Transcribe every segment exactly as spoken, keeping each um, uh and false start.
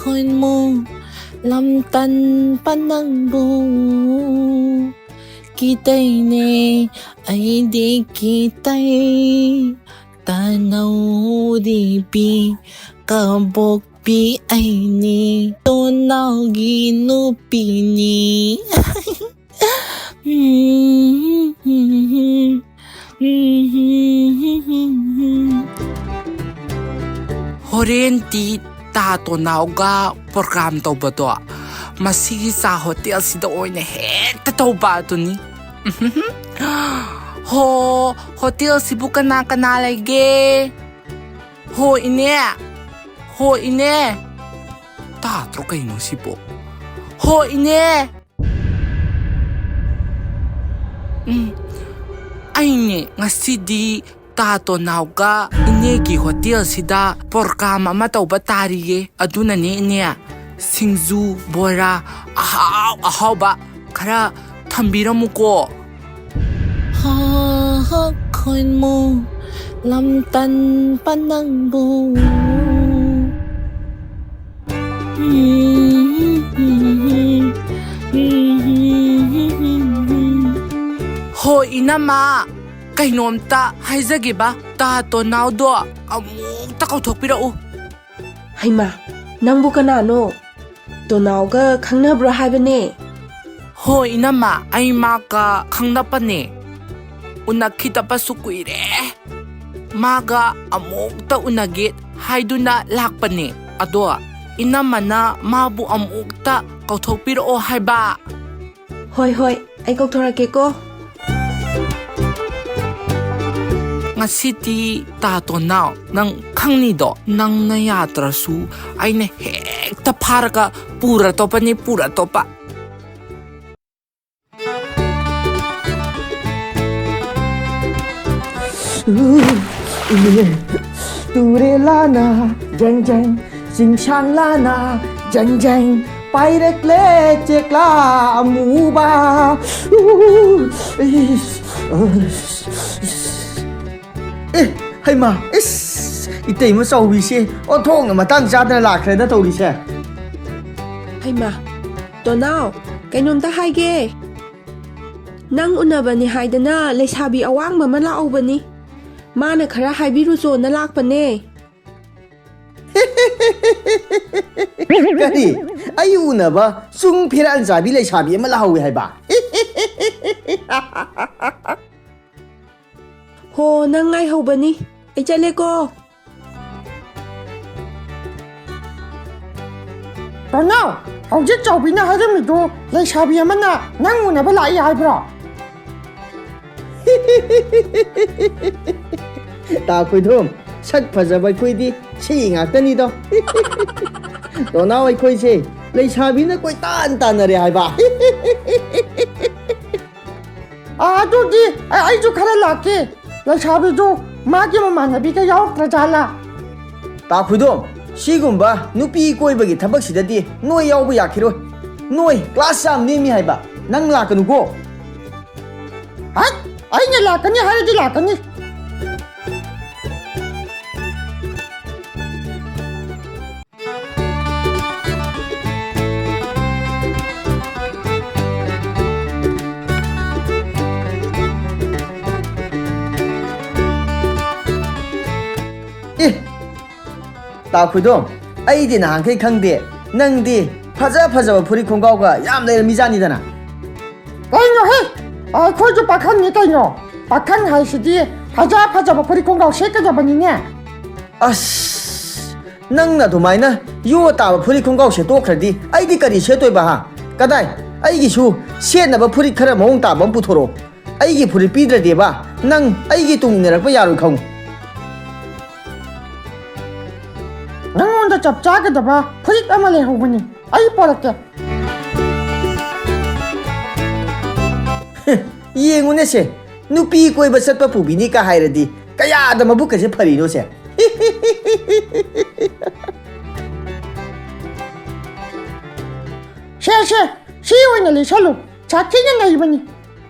ꯃꯣꯏꯃꯨ ꯂꯝꯇꯟ ꯄꯅꯪꯕꯨ ꯀꯤꯇꯩꯅꯦ ꯑꯩꯗꯤ ꯀꯤꯇꯩ ꯇꯅꯧꯗꯤꯄꯤ ꯀꯕꯣꯛꯄꯤ ꯑꯩꯅꯤ ꯇꯣꯅꯥꯎꯒꯤ ꯅꯨꯄꯤꯅꯤ꯫ ꯍꯣꯔꯦꯟꯗꯤ ꯇꯥ ꯇꯣꯅꯥꯎꯒ ꯄ꯭ꯔꯣꯒ꯭ꯔꯥꯝ ꯇꯧꯕꯗꯣ ꯃꯁꯤꯒꯤ ꯆꯥ ꯍꯣꯇꯦꯜꯁꯤꯗ ꯑꯣꯏꯅ ꯍꯦꯛꯇ ꯇꯧꯕ ꯑꯗꯨꯅꯤ꯫ ꯍꯣ, ꯍꯣꯇꯦꯜꯁꯤꯕꯨ ꯀꯅꯥ ꯀꯅꯥ ꯂꯩꯒꯦ? ꯍꯣ ꯏꯅꯦ, ꯍꯣ ꯏꯅꯦ, ꯇꯥꯗ꯭ꯔꯣ ꯀꯩꯅꯣ ꯁꯤꯕꯣ? ꯍꯣ ꯏꯅꯦ꯫ ꯎꯝ, ꯑꯩꯅꯦ ꯉꯁꯤꯗꯤ ꯇꯥ ꯇꯣꯅꯥꯎꯒ ꯏꯅꯦꯒꯤ ꯍꯣꯇꯦꯜꯁꯤꯗ ꯄ꯭ꯔꯣꯒ꯭ꯔꯥꯝ ꯑꯃ ꯇꯧꯕ ꯇꯥꯔꯤꯌꯦ꯫ ꯑꯗꯨꯅꯅꯦ ꯏꯅꯦ, ꯁꯤꯡꯖꯨ, ꯕꯣꯔꯥ, ꯑꯍꯥꯎ ꯑꯍꯥꯎꯕ ꯈꯔ ꯊꯝꯕꯤꯔꯝꯃꯨꯀꯣ꯫ ꯍꯥ, ꯍꯥ, ꯈꯣꯏꯃꯨ ꯂꯝꯇꯟ ꯄꯅꯪꯕꯨ꯫ ꯍꯣ ꯏꯅꯝꯃ, ꯀꯩꯅꯣꯝꯇ ꯍꯥꯏꯖꯒꯦꯕ, ꯇꯥ ꯇꯣꯅꯥꯎꯗꯣ ꯑꯃꯨꯛꯇ ꯀꯧꯊꯣꯛꯄꯤꯔꯛꯎ꯫ ꯍꯩꯃꯥ, ꯅꯪꯕꯨ ꯀꯅꯥꯅꯣ? ꯇꯣꯅꯥꯎꯒ ꯈꯪꯅꯕ꯭ꯔꯣ ꯍꯥꯏꯕꯅꯦ꯫ ꯍꯣ ꯏꯅꯝꯃ, ꯑꯩ ꯃꯥꯒ ꯈꯪꯅꯕꯅꯦ꯫ ꯎꯅꯈꯤꯗꯕꯁꯨ ꯀꯨꯏꯔꯦ꯫ ꯃꯥꯒ ꯑꯃꯨꯛꯇ ꯎꯅꯒꯦ ꯍꯥꯏꯗꯨꯅ ꯂꯥꯛꯄꯅꯦ꯫ ꯑꯗꯣ ꯏꯅꯝꯃꯅ ꯃꯥꯕꯨ ꯑꯃꯨꯛꯇ ꯀꯧꯊꯣꯛꯄꯤꯔꯛꯑꯣ ꯍꯥꯏꯕ꯫ ꯍꯣꯏ, ꯍꯣꯏ, ꯑꯩ ꯀꯧꯊꯣꯔꯛꯀꯦꯀꯣ꯫ ꯉꯁꯤꯗꯤ ꯇꯥ ꯇꯣꯅꯥꯎ, ꯅꯪ ꯈꯪꯅꯤꯗꯣ, ꯅꯪꯅ ꯌꯥꯗ꯭ꯔꯁꯨ ꯑꯩꯅ ꯍꯦꯛꯇ ꯐꯥꯔꯒ ꯄꯨꯔ ꯇꯣꯞꯄꯅꯤ, ꯄꯨꯔ ꯇꯣꯞꯄ꯫ ꯇꯨꯔꯦꯂꯥꯅ ꯖꯪ ꯖꯪ, ꯆꯤꯡꯁꯥꯡꯂꯥꯅ ꯖꯪ ꯖꯪ, ꯄꯥꯏꯔꯛꯂꯦ ꯆꯦꯛꯂꯥ ꯑꯃꯨꯕ꯫ ꯎ, ꯏꯁ, ꯑꯁ, ꯏꯁ꯫ ꯑꯦ, ꯍꯩꯃꯥ, ꯏꯁ, ꯏꯇꯩꯃ ꯆꯥꯎꯕꯤꯁꯦ ꯑꯣꯟꯊꯣꯛꯅ ꯃꯇꯥꯡ ꯆꯥꯗꯅ ꯂꯥꯛꯈ꯭ꯔꯦꯗ ꯇꯧꯔꯤꯁꯦ꯫ ꯏꯃꯥ, ꯇꯣꯅꯥꯎ, ꯀꯩꯅꯣꯝꯇ ꯍꯥꯏꯒꯦ꯫ ꯅꯪ ꯎꯅꯕꯅꯤ ꯍꯥꯏꯗꯅ ꯂꯩꯁꯥꯕꯤ ꯑꯋꯥꯡꯕ ꯑꯃ ꯂꯥꯛꯍꯧꯕꯅꯤ꯫ ꯃꯥꯅ ꯈꯔ ꯍꯥꯏꯕꯤꯔꯨꯆꯣꯅ ꯂꯥꯛꯄꯅꯦ꯫ ꯀꯔꯤ? ꯑꯩ ꯎꯅꯕ ꯆꯨꯡ ꯐꯤꯔꯥꯟ ꯆꯥꯕꯤ ꯂꯩꯁꯥꯕꯤ ꯑꯃ ꯂꯥꯛꯍꯧꯋꯤ ꯍꯥꯏꯕ? ꯍꯣ, ꯅꯪ ꯉꯥꯏꯍꯧꯕꯅꯤ꯫ ꯑꯩ ꯆꯠꯂꯦꯀꯣ꯫ ꯇꯣꯅꯥꯎ, ꯍꯧꯖꯤꯛ ꯆꯥꯎꯕꯤꯅ ꯍꯥꯏꯔꯝꯃꯤꯗꯣ ꯂꯩꯁꯥꯕꯤ ꯑꯃꯅ ꯅꯪ ꯎꯅꯕ ꯂꯥꯛꯏ ꯍꯥꯏꯕ꯭ꯔꯣ? ꯇꯥ ꯈꯣꯏꯗꯣꯝ, ꯁꯛ ꯐꯖꯕ ꯑꯩꯈꯣꯏꯗꯤ ꯁꯤ ꯉꯥꯛꯇꯅꯤꯗꯣ꯫ ꯇꯣꯅꯥꯎ, ꯑꯩꯈꯣꯏꯁꯦ ꯂꯩꯁꯥꯕꯤꯅ ꯀꯣꯏꯇꯥꯟ ꯇꯥꯟꯅꯔꯦ ꯍꯥꯏꯕ꯫ ꯑꯥ, ꯑꯗꯨꯗꯤ ꯑꯩ, ꯑꯩꯁꯨ ꯈꯔ ꯂꯥꯛꯀꯦ꯫ ꯂꯩꯁꯥꯕꯤꯗꯨ ꯃꯥꯒꯤ ꯃꯃꯥꯟꯅꯕꯤꯒ ꯌꯥꯎꯔꯛꯇ꯭ꯔꯖꯥꯠꯂꯥ? ꯇꯥ ꯈꯣꯏꯗꯣꯝ, ꯁꯤꯒꯨꯝꯕ ꯅꯨꯄꯤ ꯀꯣꯏꯕꯒꯤ ꯊꯕꯛꯁꯤꯗꯗꯤ ꯅꯣꯏ ꯌꯥꯎꯕ ꯌꯥꯈꯤꯔꯣꯏ꯫ ꯅꯣꯏ ꯀ꯭ꯂꯥꯁ ꯌꯥꯝ ꯅꯦꯝꯃꯤ ꯍꯥꯏꯕ꯫ ꯅꯪ ꯂꯥꯛꯀꯅꯨꯀꯣ꯫ ꯍꯠ! ꯑꯩꯅ ꯂꯥꯛꯀꯅꯤ ꯍꯥꯏꯔꯗꯤ ꯂꯥꯛꯀꯅꯤ꯫ ꯑꯦ, ꯇꯥ ꯈꯣꯏꯗꯣꯝ, ꯑꯩꯗꯤ ꯅꯍꯥꯟꯈꯩ ꯈꯪꯗꯦ, ꯅꯪꯗꯤ ꯐꯖ ꯐꯖꯕ ꯐꯨꯔꯤꯠ ꯈꯣꯡꯒ꯭ꯔꯥꯎꯒ ꯌꯥꯝ ꯂꯩꯔꯝꯃꯤꯖꯥꯠꯅꯤꯗꯅ꯫ ꯀꯩꯅꯣꯍꯦ? ꯑꯩꯈꯣꯏꯁꯨ ꯄꯥꯈꯪꯅꯤ ꯀꯩꯅꯣ꯫ ꯄꯥꯈꯪ ꯍꯥꯏꯁꯤꯗꯤ ꯐꯖ ꯐꯖꯕ ꯐꯨꯔꯤꯠ ꯈꯣꯡꯒ꯭ꯔꯥꯎ ꯁꯦꯠꯀꯗꯕꯅꯤꯅꯦ꯫ ꯑꯁ, ꯅꯪꯅ ꯑꯗꯨꯃꯥꯏꯅ ꯌꯣ ꯇꯥꯕ ꯐꯨꯔꯤꯠ ꯈꯣꯡꯒ꯭ꯔꯥꯎ ꯁꯦꯠꯇꯣꯛꯈ꯭ꯔꯗꯤ ꯑꯩꯗꯤ ꯀꯔꯤ ꯁꯦꯠꯇꯣꯏꯕ, ꯍꯥ? ꯀꯗꯥꯏ? ꯑꯩꯒꯤꯁꯨ ꯁꯦꯠꯅꯕ ꯐꯨꯔꯤꯠ ꯈꯔ ꯃꯑꯣꯡ ꯇꯥꯕ ꯑꯃ ꯄꯨꯊꯣꯔꯛꯑꯣ꯫ ꯑꯩꯒꯤ ꯐꯨꯔꯤꯠ ꯄꯤꯗ꯭ꯔꯗꯤꯕ ꯅꯪ ꯑꯩꯒꯤ ꯇꯨꯡ ꯏꯟꯅꯔꯛꯄ ꯌꯥꯔꯣꯏ ꯈꯪꯉꯨ꯫ ꯅꯪꯉꯣꯟꯗ ꯆꯞ ꯆꯥꯒꯗꯕ ꯐꯨꯔꯤꯠ ꯑꯃ ꯂꯩꯍꯧꯕꯅꯤ, ꯑꯩ ꯄꯣꯔꯛꯀꯦ꯫ ꯌꯦꯡꯉꯨꯅꯦꯁꯦ, ꯅꯨꯄꯤ ꯀꯣꯏꯕ ꯆꯠꯄ ꯄꯨꯕꯤꯅꯤꯒ ꯍꯥꯏꯔꯗꯤ ꯀꯌꯥꯗ ꯃꯕꯨꯛꯀꯁꯦ ꯐꯔꯤꯅꯣꯁꯦ꯫ ꯁꯦ, ꯁꯦ, ꯁꯤ ꯑꯣꯏꯅ ꯂꯤꯁꯜꯂꯨ, ꯁꯥꯊꯤꯅ ꯅꯩꯕꯅꯤ꯫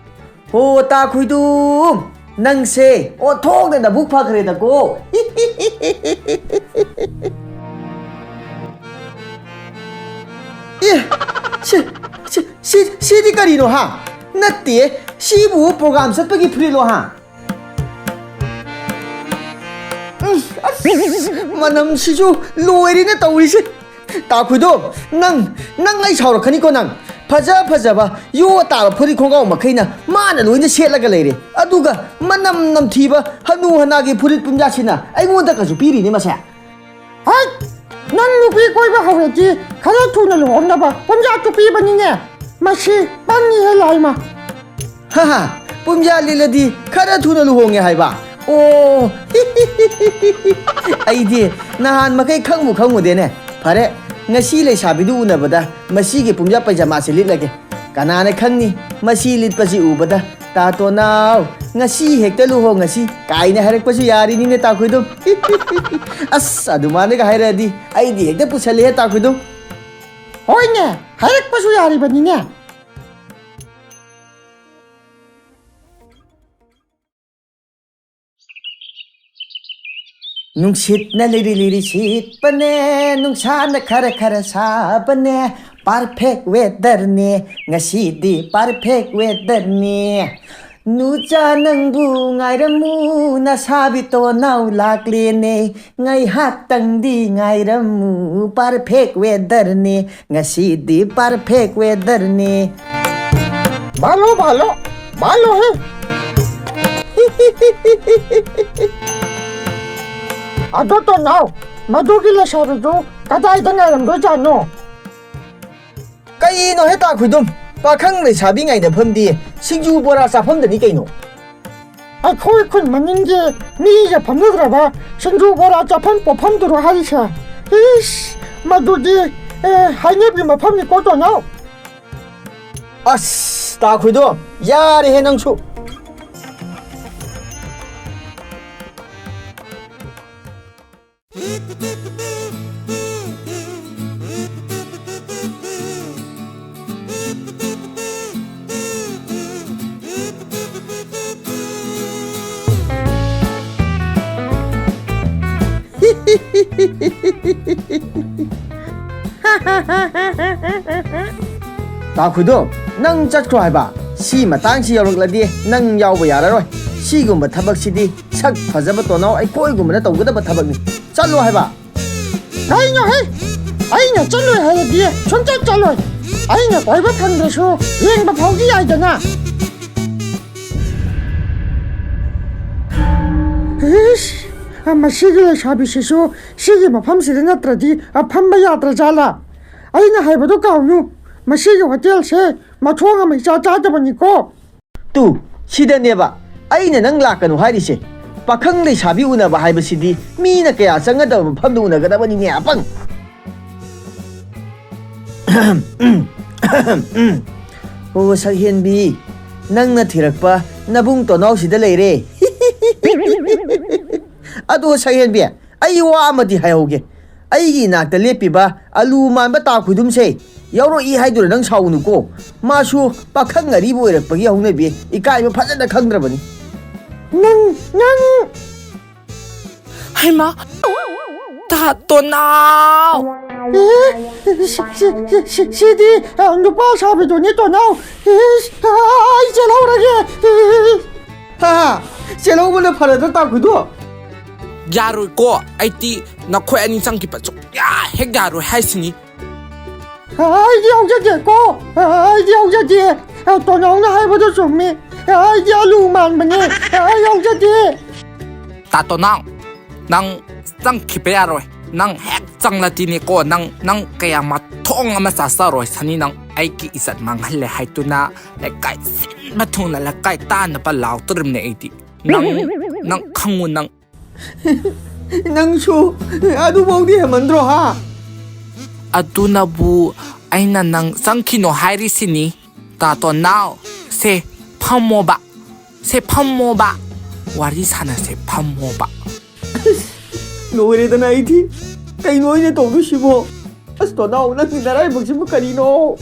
ꯍꯣ, ꯇꯥ ꯈꯣꯏꯗꯨꯝ, ꯅꯪꯁꯦ ꯑꯣꯟꯊꯣꯛꯅ ꯅꯕꯨꯛ ꯐꯈ꯭ꯔꯦꯗꯀꯣ꯫ ꯑꯦ, ꯁꯤ, ꯁꯤ, ꯁꯤ, ꯁꯤꯗꯤ ꯀꯔꯤꯅꯣ, ꯍꯥ? ꯅꯠꯇꯦ, ꯁꯤꯕꯨ program ꯆꯠꯄꯒꯤ ꯐꯨꯔꯤꯠꯂꯣ, ꯍꯥ? ꯎꯝ, ꯑꯁ, ꯃꯅꯝꯁꯤꯁꯨ ꯂꯣꯏꯔꯦꯅꯦ ꯇꯧꯔꯤꯁꯦ꯫ ꯇꯥꯈꯨꯏꯗꯣ, ꯅꯪ, ꯅꯪ ꯑꯩ ꯁꯥꯎꯔꯛꯀꯅꯤꯀꯣ ꯅꯪ꯫ ꯐꯖ ꯐꯖꯕ ꯌꯣ ꯇꯥꯕ ꯐꯨꯔꯤꯠ ꯈꯣꯡꯒ꯭ꯔꯥꯎ ꯃꯈꯩꯅ ꯃꯥꯅ ꯂꯣꯏꯅ ꯁꯦꯠꯂꯒ ꯂꯩꯔꯦ꯫ ꯑꯗꯨꯒ ꯃꯅꯝ ꯅꯝꯊꯤꯕ ꯍꯅꯨ ꯍꯅꯥꯒꯤ ꯐꯨꯔꯤꯠ ꯄꯨꯝꯌꯥꯠꯁꯤꯅ ꯑꯩꯉꯣꯟꯗꯒꯁꯨ ꯄꯤꯔꯤꯅꯦ ꯃꯁꯦ꯫ ꯍꯩꯠ! ꯅꯪ ꯅꯨꯄꯤ ꯀꯣꯏꯕ ꯍꯧꯔꯗꯤ ꯈꯔ ꯊꯨꯅ ꯂꯨꯍꯣꯡꯅꯕ ꯄꯨꯝꯌꯥꯠꯇꯨ ꯄꯤꯕꯅꯤꯅꯦ꯫ ꯃꯁꯤ ꯄꯪꯉꯤꯍꯦ ꯂꯥꯏꯃ꯫ ꯍꯥ ꯍꯥ, ꯄꯨꯝꯌꯥꯠ ꯂꯤꯠꯂꯗꯤ ꯈꯔ ꯊꯨꯅ ꯂꯨꯍꯣꯡꯉꯦ ꯍꯥꯏꯕ? ꯑꯣ, ꯑꯩꯗꯤ ꯅꯍꯥꯟ ꯃꯈꯩ ꯈꯪꯕꯨ ꯈꯪꯉꯨꯗꯦꯅꯦ꯫ ꯐꯔꯦ, ꯉꯁꯤ ꯂꯩꯁꯥꯕꯤꯗꯨ ꯎꯅꯕꯗ ꯃꯁꯤꯒꯤ ꯄꯨꯝꯌꯥꯠ ꯄꯩꯖꯃꯥꯁꯦ ꯂꯤꯠꯂꯒꯦ꯫ ꯀꯅꯥꯅ ꯈꯪꯅꯤ, ꯃꯁꯤ ꯂꯤꯠꯄꯁꯤ ꯎꯕꯗ "ꯇꯥ ꯇꯣꯅꯥꯎ, ꯉꯁꯤ ꯍꯦꯛꯇ ꯂꯨꯍꯣꯡꯉꯁꯤ" ꯀꯥꯏꯅ ꯍꯥꯏꯔꯛꯄꯁꯨ ꯌꯥꯔꯤꯅꯤꯅꯦ, ꯇꯥ ꯈꯣꯏꯗꯨꯝ꯫ ꯑꯁ, ꯑꯗꯨꯃꯥꯏꯅꯒ ꯍꯥꯏꯔꯛꯑꯗꯤ ꯑꯩꯗꯤ ꯍꯦꯛꯇ ꯄꯨꯁꯜꯂꯦꯍꯦ, ꯇꯥ ꯈꯣꯏꯗꯨꯝ꯫ ꯍꯣꯏꯅꯦ, ꯍꯥꯏꯔꯛꯄꯁꯨ ꯌꯥꯔꯤꯕꯅꯤꯅꯦ꯫ ꯅꯨꯡꯁꯤꯠꯅ ꯂꯤꯔꯤ ꯂꯤꯔꯤ ꯁꯤꯠꯄꯅꯦ, ꯅꯨꯡꯁꯥꯅ ꯈꯔ ꯈꯔ ꯁꯥꯕꯅꯦ, perfect weatherꯅꯦ, ꯉꯁꯤꯗꯤ perfect weatherꯅꯦ꯫ ꯅꯨꯆꯥ ꯅꯪꯕꯨ ꯉꯥꯏꯔꯝꯃꯨ, ꯅꯁꯥꯕꯤ ꯇꯣꯅꯥꯎ ꯂꯥꯛꯂꯦꯅꯦ, ꯉꯥꯏꯍꯥꯛꯇꯪꯗꯤ ꯉꯥꯏꯔꯝꯃꯨ, perfect weatherꯅꯦ, ꯉꯁꯤꯗꯤ perfect weatherꯅꯦ꯫ ꯕꯥꯂꯣ, ꯕꯥꯂꯣ, ꯕꯥꯂꯣ ꯍꯦ꯫ ꯑꯗꯣ ꯇꯣꯅꯥꯎ, ꯃꯗꯨꯒꯤ ꯂꯩꯁꯥꯕꯤꯗꯨ ꯀꯗꯥꯏꯗ ꯉꯥꯏꯔꯝꯗꯣꯏꯖꯥꯠꯅꯣ? ꯀꯩꯅꯣ ꯍꯦ ꯇꯥ ꯈꯨꯏꯗꯨꯝ? ꯄꯥꯈꯪ ꯂꯩꯁꯥꯕꯤ ꯉꯥꯏꯅꯐꯝꯗꯤ ꯁꯤꯡꯖꯨ ꯕꯣꯔꯥ ꯆꯥꯐꯝꯗꯅꯤ ꯀꯩꯅꯣ꯫ ꯑꯩꯈꯣꯏ ꯈꯨꯟ ꯃꯅꯤꯡꯒꯤ ꯃꯤꯒ ꯐꯝꯅꯗ꯭ꯔꯕ ꯁꯤꯡꯖꯨ ꯕꯣꯔꯥ ꯆꯥꯐꯝ ꯄꯣꯠꯐꯝꯗꯨꯔꯣ ꯍꯥꯏꯔꯤꯁꯦ? ꯏꯁ, ꯃꯗꯨꯗꯤ, ꯑꯦ, ꯍꯥꯏꯅꯕꯤ ꯃꯐꯝꯅꯤꯀꯣ ꯇꯣꯅꯥꯎ꯫ ꯑꯁ, ꯇꯥ ꯈꯨꯏꯗꯨꯝ, ꯌꯥꯔꯦꯍꯦ ꯅꯪꯁꯨ꯫ ꯇꯥꯈꯨꯗꯣ, ꯅꯪ ꯆꯠꯈ꯭ꯔꯣ ꯍꯥꯏꯕ꯫ ꯁꯤ ꯃꯇꯥꯡꯁꯤ ꯌꯧꯔꯛꯂꯗꯤ ꯅꯪ ꯌꯥꯎꯕ ꯌꯥꯔꯔꯣꯏ꯫ ꯁꯤꯒꯨꯝꯕ ꯊꯕꯛꯁꯤꯗꯤ ꯁꯛ ꯐꯖꯕ ꯇꯣꯅꯥꯎ ꯑꯩꯈꯣꯏꯒꯨꯝꯕꯅ ꯇꯧꯒꯗꯕ ꯊꯕꯛꯅꯤ꯫ ꯆꯠꯂꯣ ꯍꯥꯏꯕ꯫ ꯀꯩꯅꯣꯍꯦ? ꯑꯩꯅ ꯆꯠꯂꯣꯏ ꯍꯥꯏꯔꯗꯤ ꯁꯨꯡꯆꯠ ꯆꯠꯂꯣꯏ꯫ ꯑꯩꯅ ꯀꯣꯏꯕ ꯐꯪꯗ꯭ꯔꯁꯨ ꯌꯦꯡꯕ ꯐꯥꯎꯗꯤ ꯌꯥꯏꯗꯅ꯫ ꯏꯁ, ꯃꯁꯤꯒꯤ ꯂꯩꯁꯥꯕꯤꯁꯤꯁꯨ ꯁꯤꯒꯤ ꯃꯐꯝꯁꯤꯗ ꯅꯠꯇ꯭ꯔꯗꯤ ꯐꯝꯕ ꯌꯥꯗ꯭ꯔꯖꯥꯠꯂꯥ? ꯑꯩꯅ ꯍꯥꯏꯕꯗꯣ ꯀꯥꯎꯅꯨ, ꯃꯁꯤꯒꯤ ꯍꯣꯇꯦꯜꯁꯦ ꯃꯊꯣꯡ ꯑꯃ ꯏꯆꯥ ꯆꯥꯗꯕꯅꯤꯀꯣ꯫ ꯇꯨ, ꯁꯤꯗꯅꯦꯕ ꯑꯩꯅ ꯅꯪ ꯂꯥꯛꯀꯅꯨ ꯍꯥꯏꯔꯤꯁꯦ꯫ ꯄꯥꯈꯪ ꯂꯩꯁꯥꯕꯤ ꯎꯅꯕ ꯍꯥꯏꯕꯁꯤꯗꯤ ꯃꯤꯅ ꯀꯌꯥ ꯆꯪꯒꯗꯕ ꯃꯐꯝꯗ ꯎꯅꯒꯗꯕꯅꯤꯅꯦ, ꯑꯄꯪ꯫ ꯑꯣ, ꯁꯛꯍꯦꯟꯕꯤ, ꯅꯪꯅ ꯊꯤꯔꯛꯄ ꯅꯕꯨꯡ ꯇꯣꯅꯥꯎꯁꯤꯗ ꯂꯩꯔꯦ꯫ ꯑꯗꯣ, ꯁꯛꯍꯦꯟꯕꯤ, ꯑꯩ ꯋꯥ ꯑꯃꯗꯤ ꯍꯥꯏꯍꯧꯒꯦ꯫ ꯑꯩꯒꯤ ꯏꯅꯥꯛꯇ ꯂꯦꯞꯄꯤꯕ ꯑꯂꯨ ꯃꯥꯟꯕ ꯇꯥ ꯈꯨꯗꯨꯝꯁꯦ ꯌꯥꯎꯔꯛꯏ ꯍꯥꯏꯗꯨꯅ ꯅꯪ ꯁꯥꯎꯅꯨꯀꯣ꯫ ꯃꯥꯁꯨ ꯄꯥꯈꯪ ꯑꯔꯤꯕ ꯑꯣꯏꯔꯛꯄꯒꯤ ꯍꯧꯅꯕꯤ ꯏꯀꯥꯏꯕ ꯐꯖꯅ ꯈꯪꯗ꯭ꯔꯕꯅꯤ꯫ ꯅꯪ, ꯅꯪ! ꯍꯩꯃꯥ! ꯇꯥ ꯇꯣꯅꯥꯎ! ꯑꯦ, ꯁꯤ, ꯁꯤ, ꯁꯤ, ꯁꯤ, ꯁꯤꯗꯤ, ꯑ, ꯅꯨꯄꯥ ꯁꯥꯕꯤꯗꯨꯅꯤ, ꯇꯣꯅꯥꯎ꯫ ꯏꯁ, ꯑꯩ ꯆꯦꯜꯍꯧꯔꯒꯦ꯫ ꯍꯥ, ꯆꯦꯜꯍꯧꯕꯅ ꯐꯔꯗ꯭ꯔ, ꯇꯥꯈꯨꯗꯣ? ꯌꯥꯔꯣꯏꯀꯣ, ꯑꯩꯗꯤ ꯅꯈꯣꯏ ꯑꯅꯤ ꯆꯪꯈꯤꯕ ꯁꯨꯛꯌꯥ ꯍꯦꯛ ꯌꯥꯔꯣꯏ ꯍꯥꯏꯁꯤꯅꯤ꯫ ꯑꯩꯗꯤ ꯌꯥꯎꯖꯗꯦꯀꯣ, ꯑꯩꯗꯤ ꯌꯥꯎꯖꯗꯦ꯫ ꯇꯣꯅꯥꯎꯅ ꯍꯥꯏꯕꯗꯣ ꯆꯨꯝꯃꯤ꯫ ꯑꯩꯗꯤ ꯑꯂꯨ ꯃꯥꯟꯕꯅꯦ꯫ ꯑꯩ ꯌꯥꯎꯖꯗꯦ꯫ ꯇꯥ ꯇꯣꯅꯥꯎ, ꯅꯪ ꯆꯪꯈꯤꯕ ꯌꯥꯔꯣꯏ꯫ ꯅꯪ ꯍꯦꯛ ꯆꯪꯂꯗꯤꯅꯦꯀꯣ, ꯅꯪ, ꯅꯪ ꯀꯌꯥ ꯃꯊꯣꯡ ꯑꯃ ꯆꯥꯆꯔꯣꯏ ꯁꯅꯤ꯫ ꯅꯪ ꯑꯩꯒꯤ ꯏꯖꯠ ꯃꯥꯡꯍꯜꯂꯦ ꯍꯥꯏꯗꯨꯅ ꯂꯩꯀꯥꯏ ꯁꯤꯟꯕ ꯊꯨꯡꯅ ꯂꯩꯀꯥꯏ ꯇꯥꯅꯕ ꯂꯥꯎꯗꯣꯔꯤꯕꯅꯦ ꯑꯩꯗꯤ꯫ ꯅꯪ, ꯅꯪ ꯈꯪꯉꯨ ꯅꯪ꯫ ꯅꯪꯁꯨ ꯑꯗꯨꯐꯥꯎꯗꯤ ꯍꯦꯟꯃꯟꯗ꯭ꯔꯣ, ꯍꯥ? ꯑꯗꯨꯅꯕꯨ ꯑꯩꯅ ꯅꯪ ꯆꯪꯈꯤꯅꯣ ꯍꯥꯏꯔꯤꯁꯤꯅꯤ꯫ ꯇꯥ ꯇꯣꯅꯥꯎ, ꯁꯦ ꯐꯝꯃꯣꯕ, ꯁꯦ ꯐꯝꯃꯣꯕ, ꯋꯥꯔꯤ ꯁꯥꯟꯅꯁꯦ, ꯐꯝꯃꯣꯕ꯫ ꯂꯣꯏꯔꯦꯗꯅ ꯑꯩꯗꯤ꯫ ꯀꯩꯅꯣ ꯑꯩꯅ ꯇꯧꯗꯣꯏꯁꯤꯕꯣ? ꯑꯁ, ꯇꯣꯅꯥꯎ, ꯅꯪꯒꯤ ꯅꯔꯥꯏꯕꯛꯁꯤꯕꯨ ꯀꯔꯤꯅꯣ?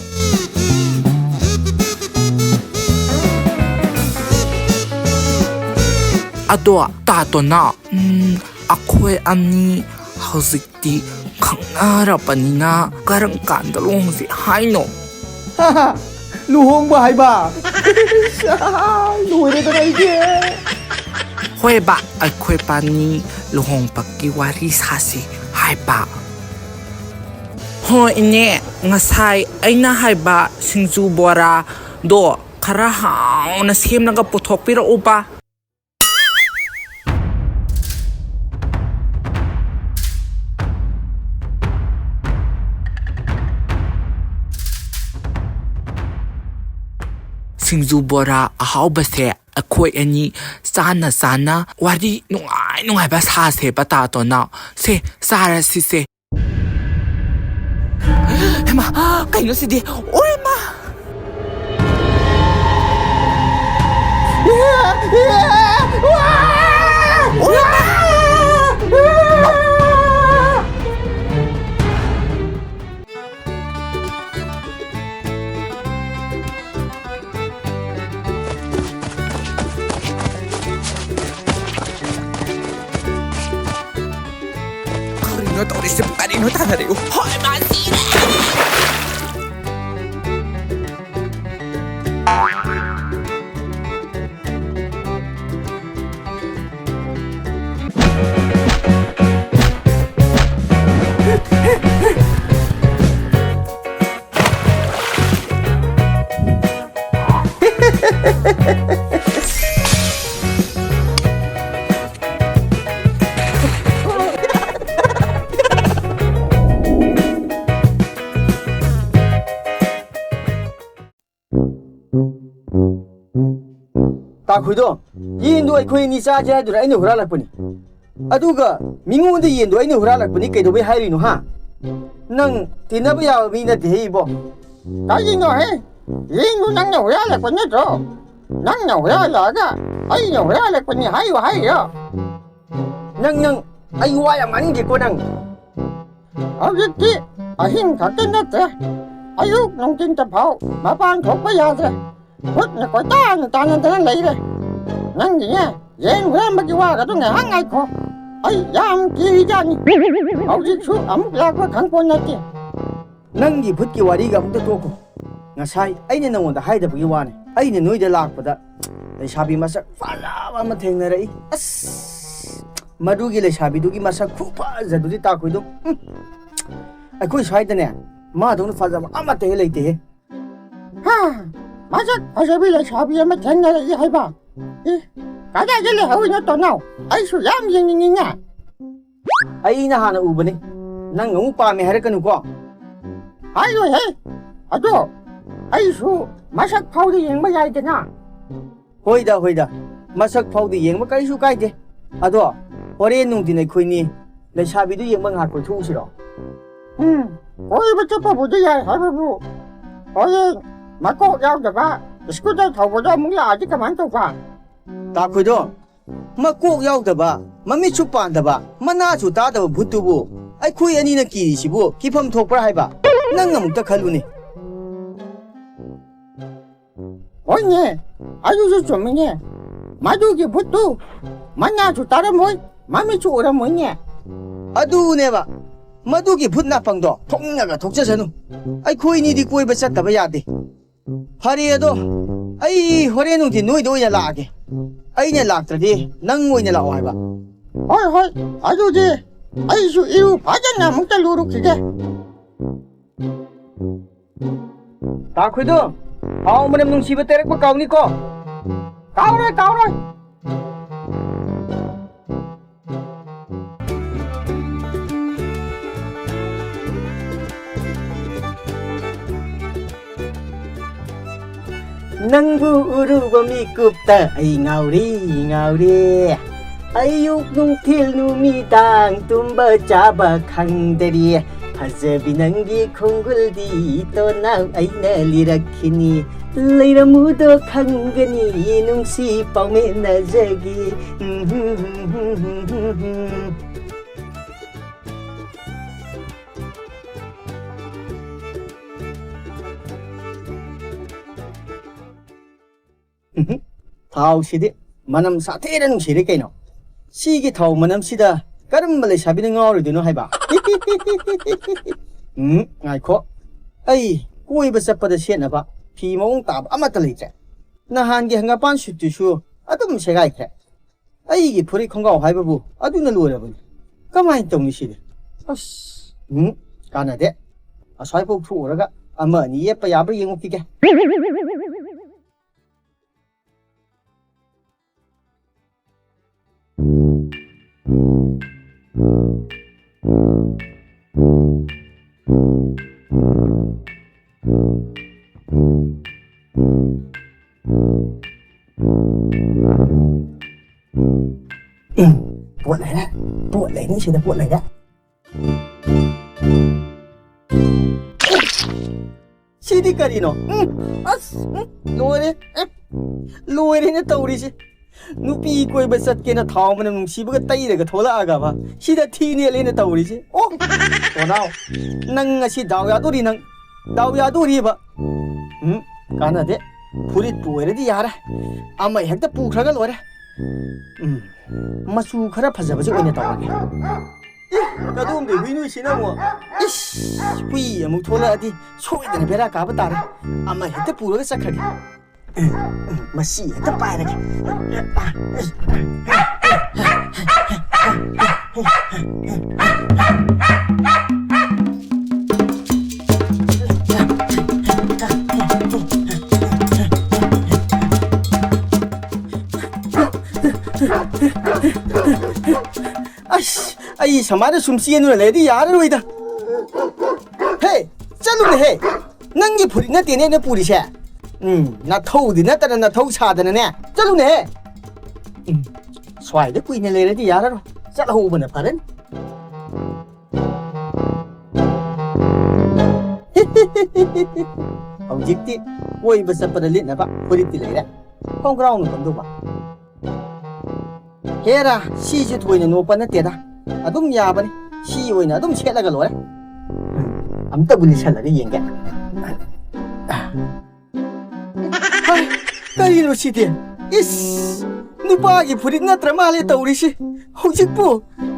ꯑꯗꯣ, ꯇꯥ ꯇꯣꯅꯥꯎ, ꯎꯝ, ꯑꯩꯈꯣꯏ ꯑꯅꯤ ꯍꯧꯖꯤꯛꯇꯤ ꯈꯪꯅꯔꯕꯅꯤꯅ ꯀꯔꯝ ꯀꯥꯟꯗ ꯂꯨꯍꯣꯡꯁꯤ ꯍꯥꯏꯅꯣ? ꯂꯨꯍꯣꯡꯕ ꯍꯥꯏꯕ? ꯂꯣꯏꯔꯦꯗꯅ ꯑꯩꯗꯤ꯫ ꯍꯣꯏꯕ, ꯑꯩꯈꯣꯏ ꯄꯥꯅꯤ ꯂꯨꯍꯣꯡꯕꯒꯤ ꯋꯥꯔꯤ ꯁꯥꯁꯤ ꯍꯥꯏꯕ꯫ ꯍꯣꯏ ꯏꯅꯦ, ꯉꯁꯥꯏ ꯑꯩꯅ ꯍꯥꯏꯕ ꯁꯤꯡꯖꯨ ꯕꯣꯔꯥꯗꯣ ꯈꯔ ꯍꯥꯎꯅ ꯁꯦꯝꯂꯒ ꯄꯨꯊꯣꯛꯄꯤꯔꯛꯎꯕ꯫ ꯁꯤꯡꯖꯨ ꯕꯣꯔꯥ ꯑꯍꯥꯎꯕꯁꯦ ꯑꯩꯈꯣꯏ ꯑꯅꯤ ꯆꯥꯅ ꯆꯥꯅ ꯋꯥꯔꯤ ꯅꯨꯡꯉꯥꯏ ꯅꯨꯡꯉꯥꯏꯕ ꯁꯥꯁꯦꯕ ꯇꯥꯇꯣꯅ꯫ ꯁꯦ, ꯆꯥꯔꯁꯤꯁꯦ꯫ ꯍꯩꯃꯥ, ꯀꯩꯅꯣ ꯁꯤꯗꯤ? ꯑꯣꯏꯃꯥ! ꯀꯔꯤꯅꯣ ꯇꯧꯔꯤꯁꯤꯕꯨ? ꯀꯔꯤꯅꯣ ꯇꯥꯟꯅꯔꯤꯕꯨ? ꯍꯣꯏ, ꯃꯥ ꯁꯤꯔꯦ! ꯇꯥꯈꯨꯏꯗꯣ, ꯌꯦꯟꯗꯣ ꯑꯩꯈꯣꯏ ꯑꯅꯤ ꯆꯥꯁꯦ ꯍꯥꯏꯗꯨꯅ ꯑꯩꯅ ꯍꯨꯔꯥꯜꯂꯛꯄꯅꯤ꯫ ꯑꯗꯨꯒ ꯃꯤꯉꯣꯟꯗ ꯌꯦꯟꯗꯣ ꯑꯩꯅ ꯍꯨꯔꯥꯜꯂꯛꯄꯅꯤ ꯀꯩꯗꯧꯕꯩ ꯍꯥꯏꯔꯤꯅꯣ, ꯍꯥ? ꯅꯪ ꯇꯤꯟꯅꯕ ꯌꯥꯕ ꯃꯤ ꯅꯠꯇꯦꯍꯦ, ꯏꯕꯣ꯫ ꯀꯔꯤꯅꯣꯍꯦ? ꯌꯦꯟꯗꯨ ꯅꯪꯅ ꯍꯨꯔꯥꯜꯂꯛꯄ ꯅꯠꯇ꯭ꯔꯣ? ꯅꯪꯅ ꯍꯨꯔꯥꯜꯂꯛꯑꯒ ꯑꯩꯅ ꯍꯨꯔꯥꯜꯂꯛꯄꯅꯤ ꯍꯥꯏꯌꯨ ꯍꯥꯏꯔꯤꯔꯣ? ꯅꯪ, ꯅꯪ, ꯑꯩ ꯋꯥ ꯌꯥꯝ ꯉꯥꯡꯅꯤꯡꯗꯦꯀꯣ ꯅꯪ꯫ ꯍꯧꯖꯤꯛꯇꯤ ꯑꯍꯤꯡ ꯈꯛꯇ ꯅꯠꯇ꯭ꯔꯦ, ꯑꯌꯨꯛ ꯅꯨꯡꯊꯤꯟꯗ ꯐꯥꯎ ꯃꯄꯥꯟ ꯊꯣꯛꯄ ꯌꯥꯗ꯭ꯔꯦ꯫ ꯈꯨꯠꯅ ꯀꯣꯏꯇꯥꯟ ꯇꯥꯟꯅꯗꯅ ꯂꯩꯔꯦ꯫ ꯅꯪꯒꯤꯅꯦ, ꯌꯦꯟ ꯍꯨꯔꯥꯟꯕꯒꯤ ꯋꯥꯒꯗꯣ ꯉꯥꯏꯍꯥꯛ ꯉꯥꯏꯈꯣ꯫ ꯑꯩ ꯌꯥꯝ ꯀꯤꯖꯥꯠꯅꯤ꯫ ꯍꯧꯖꯤꯛꯁꯨ ꯑꯃꯨꯛ ꯂꯥꯛꯄ ꯈꯪꯄꯣꯠ ꯅꯠꯇꯦ꯫ ꯅꯪꯒꯤ ꯚꯨꯠꯀꯤ ꯋꯥꯔꯤꯒ ꯑꯃꯨꯛꯇ ꯇꯣꯛꯈꯣ꯫ ꯉꯁꯥꯏ ꯑꯩꯅ ꯅꯉꯣꯟꯗ ꯍꯥꯏꯗꯕꯒꯤ ꯋꯥꯅꯤ꯫ ꯑꯩꯅ ꯅꯣꯏꯗ ꯂꯥꯛꯄꯗ ꯂꯩꯁꯥꯕꯤ ꯃꯁꯛ ꯐꯖꯕ ꯑꯃ ꯊꯦꯡꯅꯔꯛꯏ꯫ ꯑꯁ, ꯃꯗꯨꯒꯤ ꯂꯩꯁꯥꯕꯤꯗꯨꯒꯤ ꯃꯁꯛ ꯈꯨꯐꯖꯗꯨꯗꯤ ꯇꯥꯈꯣꯏꯗꯣ꯫ ꯎꯝ꯫ ꯑꯩꯈꯣꯏ ꯁ꯭ꯋꯥꯏꯗꯅꯦ, ꯃꯥꯗꯧꯅ ꯐꯖꯕ ꯑꯃꯠꯇ ꯍꯦꯛ ꯂꯩꯇꯦꯍꯦ꯫ ꯍꯥ, ꯃꯁꯛ ꯐꯖꯕꯤ ꯂꯩꯁꯥꯕꯤ ꯑꯃ ꯊꯦꯡꯅꯔꯛꯏ ꯍꯥꯏꯕ? ꯑꯦ, ꯀꯗꯥꯏꯗ ꯂꯩꯍꯧꯔꯤꯅꯣ ꯇꯣꯅꯥꯎ? ꯑꯩꯁꯨ ꯌꯥꯝ ꯌꯦꯡꯅꯤꯡꯉꯤꯅꯦ꯫ ꯑꯩꯅ ꯍꯥꯟꯅ ꯎꯕꯅꯤ, ꯅꯪ ꯑꯃꯨꯛ ꯄꯥꯝꯃꯦ ꯍꯥꯏꯔꯛꯀꯅꯨꯀꯣ꯫ ꯍꯥꯏꯔꯣꯏꯍꯦ, ꯑꯗꯣ ꯑꯩꯁꯨ ꯃꯁꯛ ꯐꯥꯎꯗ ꯌꯦꯡꯕ ꯌꯥꯏꯗꯅ꯫ ꯍꯣꯏꯗ, ꯍꯣꯏꯗ, ꯃꯁꯛ ꯐꯥꯎꯗ ꯌꯦꯡꯕ ꯀꯔꯤꯁꯨ ꯀꯥꯏꯗꯦ꯫ ꯑꯗꯣ ꯍꯣꯔꯦꯟ ꯅꯨꯡꯊꯤꯟ ꯑꯩꯈꯣꯏꯅꯤ ꯂꯩꯁꯥꯕꯤꯗꯨ ꯌꯦꯡꯕ ꯉꯥꯏꯍꯥꯛ ꯀꯣꯏꯊꯣꯛꯎꯁꯤꯔꯣ? ꯎꯝ, ꯀꯣꯏꯕ ꯆꯠꯄꯕꯨꯗꯤ ꯌꯥꯏ ꯍꯥꯏꯕꯕꯨ, ꯍꯣꯔꯦꯟ ꯃꯀꯣꯛ ꯌꯥꯎꯗꯕ ꯁ꯭ꯀꯨꯇꯔ ꯊꯧꯕꯗꯣ ꯑꯃꯨꯛ ꯂꯥꯛꯑꯗꯤ ꯀꯃꯥꯏꯅ ꯇꯧꯕ? ꯇꯥꯈꯣꯏꯗꯣ, ꯃꯀꯣꯛ ꯌꯥꯎꯗꯕ, ꯃꯃꯤꯠꯁꯨ ꯄꯥꯟꯗꯕ, ꯃꯅꯥꯁꯨ ꯇꯥꯗꯕ ꯚꯨꯠꯇꯨꯕꯨ ꯑꯩꯈꯣꯏ ꯑꯅꯤꯅ ꯀꯤꯔꯤꯁꯤꯕꯨ ꯀꯤꯐꯝ ꯊꯣꯛꯄ꯭ꯔꯥ ꯍꯥꯏꯕ? ꯅꯪ ꯑꯃꯨꯛꯇ ꯈꯜꯂꯨꯅꯦ꯫ ꯍꯣꯏꯅꯦ, ꯑꯗꯨꯁꯨ ꯆꯨꯝꯃꯤꯅꯦ꯫ ꯃꯗꯨꯒꯤ ꯚꯨꯠꯇꯨ ꯃꯅꯥꯁꯨ ꯇꯥꯔꯝꯃꯣꯏ, ꯃꯃꯤꯠꯁꯨ ꯎꯔꯝꯃꯣꯏꯅꯦ꯫ ꯑꯗꯨꯅꯦꯕ, ꯃꯗꯨꯒꯤ ꯚꯨꯠ ꯅꯥꯄꯪꯗꯣ ꯊꯣꯛꯅꯤꯡꯉꯒ ꯊꯣꯛꯆꯁꯅꯨ꯫ ꯑꯩꯈꯣꯏꯅꯤꯗꯤ ꯀꯣꯏꯕ ꯆꯠꯇꯕ ꯌꯥꯗꯦ꯫ ꯐꯔꯦ ꯑꯗꯣ, ꯑꯩ ꯍꯣꯔꯦꯟ ꯅꯨꯡꯊꯤꯟ ꯅꯣꯏꯗ ꯑꯣꯏꯅ ꯂꯥꯛꯑꯒꯦ꯫ ꯑꯩꯅ ꯂꯥꯛꯇ꯭ꯔꯗꯤ ꯅꯪ ꯑꯣꯏꯅ ꯂꯥꯛꯑꯣ ꯍꯥꯏꯕ꯫ ꯍꯣꯏ, ꯍꯣꯏ, ꯑꯗꯨꯗꯤ ꯑꯩꯁꯨ ꯏꯔꯨ ꯐꯖꯅ ꯑꯃꯨꯛꯇ ꯂꯨꯔꯨꯈꯤꯒꯦ꯫ ꯇꯥꯈꯣꯏꯗꯣ, ꯊꯥꯎ ꯃꯅꯝ ꯅꯨꯡꯁꯤꯕ ꯇꯩꯔꯛꯄ ꯀꯥꯎꯅꯤꯀꯣ꯫ ꯀꯥꯎꯔꯣꯏ, ꯀꯥꯎꯔꯣꯏ꯫ ꯅꯪꯕꯨ ꯎꯔꯨꯕ ꯃꯤꯀꯨꯞꯇ ꯑꯩ ꯉꯥꯎꯔꯦ, ꯉꯥꯎꯔꯦ꯫ ꯑꯌꯨꯛ ꯅꯨꯡꯊꯤꯜ ꯅꯨꯃꯤꯗꯥꯡ ꯇꯨꯝꯕ ꯆꯥꯕ ꯈꯪꯗꯔꯤ꯫ ꯐꯖꯕꯤ ꯅꯪꯒꯤ ꯈꯣꯡꯒꯨꯜꯗꯤ ꯇꯣꯅꯥꯎ ꯑꯩꯅ ꯂꯤꯔꯛꯈꯤꯅꯤ꯫ ꯂꯩꯔꯝꯃꯨꯗꯣ ꯈꯪꯒꯅꯤ ꯅꯨꯡꯁꯤ ꯄꯥꯎꯃꯤꯟꯅꯖꯒꯤ꯫ ꯊꯥꯎꯁꯤꯗꯤ ꯃꯅꯝ ꯁꯥꯊꯤꯅ ꯅꯨꯡꯁꯤꯔꯦ ꯀꯩꯅꯣ꯫ ꯁꯤꯒꯤ ꯊꯥꯎ ꯃꯅꯝꯁꯤꯗ ꯀꯔꯝꯕ ꯂꯩꯁꯥꯕꯤꯅ ꯉꯥꯎꯔꯣꯏꯗꯣꯏꯅꯣ ꯍꯥꯏꯕ? ꯎꯝ, ꯉꯥꯏꯈꯣ꯫ ꯑꯩ ꯀꯣꯏꯕ ꯆꯠꯄꯗ ꯁꯦꯠꯅꯕ ꯐꯤ ꯃꯑꯣꯡ ꯇꯥꯕ ꯑꯃꯠꯇ ꯂꯩꯇ꯭ꯔꯦ꯫ ꯅꯍꯥꯟꯒꯤ ꯍꯪꯒꯥꯄꯥꯟ ꯁꯨꯠꯇꯨꯁꯨ ꯑꯗꯨꯝ ꯁꯦꯒꯥꯏꯈ꯭ꯔꯦ꯫ ꯑꯩꯒꯤ ꯐꯨꯔꯤꯠ ꯈꯣꯡꯒ꯭ꯔꯥꯎ ꯍꯥꯏꯕꯕꯨ ꯑꯗꯨꯅ ꯂꯣꯏꯔꯕꯅꯤ꯫ ꯀꯃꯥꯏꯅ ꯇꯧꯅꯤ ꯁꯤꯗꯤ? ꯑꯁ, ꯎꯝ, ꯀꯥꯟꯅꯗꯦ꯫ ꯑꯁ꯭ꯋꯥꯏꯐꯥꯎ ꯊꯣꯛꯎꯔꯒ ꯑꯃ ꯑꯅꯤ ꯌꯦꯞꯄ ꯌꯥꯕ꯭ꯔꯥ ꯌꯦꯡꯉꯨꯈꯤꯒꯦ꯫ ꯎꯝ, ꯄꯣꯠ ꯂꯩꯔꯦ꯫ ꯄꯣꯠ ꯂꯩꯔꯦ, ꯁꯤꯗ ꯄꯣꯠ ꯂꯩꯔꯦ꯫ ꯁꯤꯗꯤ ꯀꯔꯤꯅꯣ? ꯎꯝ, ꯑꯁ, ꯎꯝ, ꯂꯣꯏꯔꯦ꯫ ꯑꯦ, ꯂꯣꯏꯔꯦꯅ ꯇꯧꯔꯤꯁꯦ꯫ ꯅꯨꯄꯤ ꯀꯣꯏꯕ ꯆꯠꯀꯦꯅ ꯊꯥꯎ ꯃꯅꯝ ꯅꯨꯡꯁꯤꯕꯒ ꯇꯩꯔꯒ ꯊꯣꯛꯂꯛꯑꯒꯕ ꯁꯤꯗ ꯊꯤ ꯅꯦꯠꯂꯦꯅ ꯇꯧꯔꯤꯁꯦ꯫ ꯑꯣ, ꯇꯣꯅꯥꯎ, ꯅꯪ ꯉꯁꯤ ꯗꯥꯎ ꯌꯥꯗꯣꯔꯤ ꯅꯪ꯫ ꯗꯥꯎ ꯌꯥꯗꯣꯔꯤꯕ꯫ ꯎꯝ, ꯀꯥꯟꯅꯗꯦ꯫ ꯐꯨꯔꯤꯠꯄꯨ ꯑꯣꯏꯔꯗꯤ ꯌꯥꯔꯦ꯫ ꯑꯃ ꯍꯦꯛꯇ ꯄꯨꯈ꯭ꯔꯒ ꯂꯣꯏꯔꯦ꯫ ꯎꯝ, ꯃꯆꯨ ꯈꯔ ꯐꯖꯕꯁꯦ ꯑꯣꯏꯅ ꯇꯧꯔꯒꯦ꯫ ꯑꯦ, ꯀꯗꯣꯝꯗꯩ ꯍꯨꯏꯅꯣ ꯁꯤꯅ ꯑꯃꯨꯛ? ꯏꯁ, ꯍꯨꯏ ꯑꯃꯨꯛ ꯊꯣꯛꯂꯛꯑꯗꯤ ꯁꯣꯏꯗꯅ ꯕꯦꯔꯥ ꯀꯥꯕ ꯇꯥꯔꯦ꯫ ꯑꯃ ꯍꯦꯛꯇ ꯄꯨꯔꯒ ꯆꯠꯈ꯭ꯔꯒꯦ꯫ ꯃꯁꯤ ꯍꯦꯛꯇ ꯄꯥꯏꯔꯒꯦ꯫ ꯑꯁ, ꯑꯩ ꯁꯨꯃꯥꯏꯅ ꯁꯨꯝ ꯆꯦꯟꯗꯨꯅ ꯂꯩꯔꯗꯤ ꯌꯥꯔꯔꯣꯏꯗ꯫ ꯍꯦ, ꯆꯠꯂꯨꯅꯦꯍꯦ꯫ ꯅꯪꯒꯤ ꯐꯨꯔꯤꯠ ꯅꯠꯇꯦꯅꯦ ꯑꯩꯅ ꯄꯨꯔꯤꯁꯦ꯫ ꯎꯝ, ꯅꯊꯧꯗꯤ ꯅꯠꯇꯅ ꯅꯊꯧ ꯁꯥꯗꯅꯅꯦ꯫ ꯆꯠꯂꯨꯅꯦꯍꯦ꯫ ꯎꯝ, ꯁ꯭ꯋꯥꯏꯗ ꯀꯨꯏꯅ ꯂꯩꯔꯗꯤ ꯌꯥꯔꯔꯣꯏ꯫ ꯆꯠꯍꯧꯕꯅ ꯐꯔꯅꯤ꯫ ꯍꯧꯖꯤꯛꯇꯤ ꯀꯣꯏꯕ ꯆꯠꯄꯗ ꯂꯤꯠꯅꯕ ꯐꯨꯔꯤꯠꯇꯤ ꯂꯩꯔꯦ꯫ ꯈꯣꯡꯒ꯭ꯔꯥꯎꯅ ꯀꯝꯗꯧꯕ? ꯍꯦꯔꯥ, ꯁꯤꯁꯨ ꯊꯣꯏꯅ ꯅꯣꯞꯄ ꯅꯠꯇꯦꯗ꯫ ꯑꯗꯨꯝ ꯌꯥꯕꯅꯤ꯫ ꯁꯤ ꯑꯣꯏꯅ ꯑꯗꯨꯝ ꯁꯦꯠꯂꯒ ꯂꯣꯏꯔꯦ꯫ ꯑꯝꯇꯕꯨ ꯂꯤꯠꯁꯜꯂꯒ ꯌꯦꯡꯒꯦ꯫ ꯍꯥꯏ, ꯀꯔꯤꯅꯣ ꯁꯤꯗꯤ? ꯏꯁ! ꯅꯨꯄꯥꯒꯤ ꯐꯨꯔꯤꯠ ꯅꯠꯇ꯭ꯔ ꯃꯥꯜꯂꯦ ꯇꯧꯔꯤꯁꯤ꯫ ꯍꯧꯖꯤꯛꯄꯨ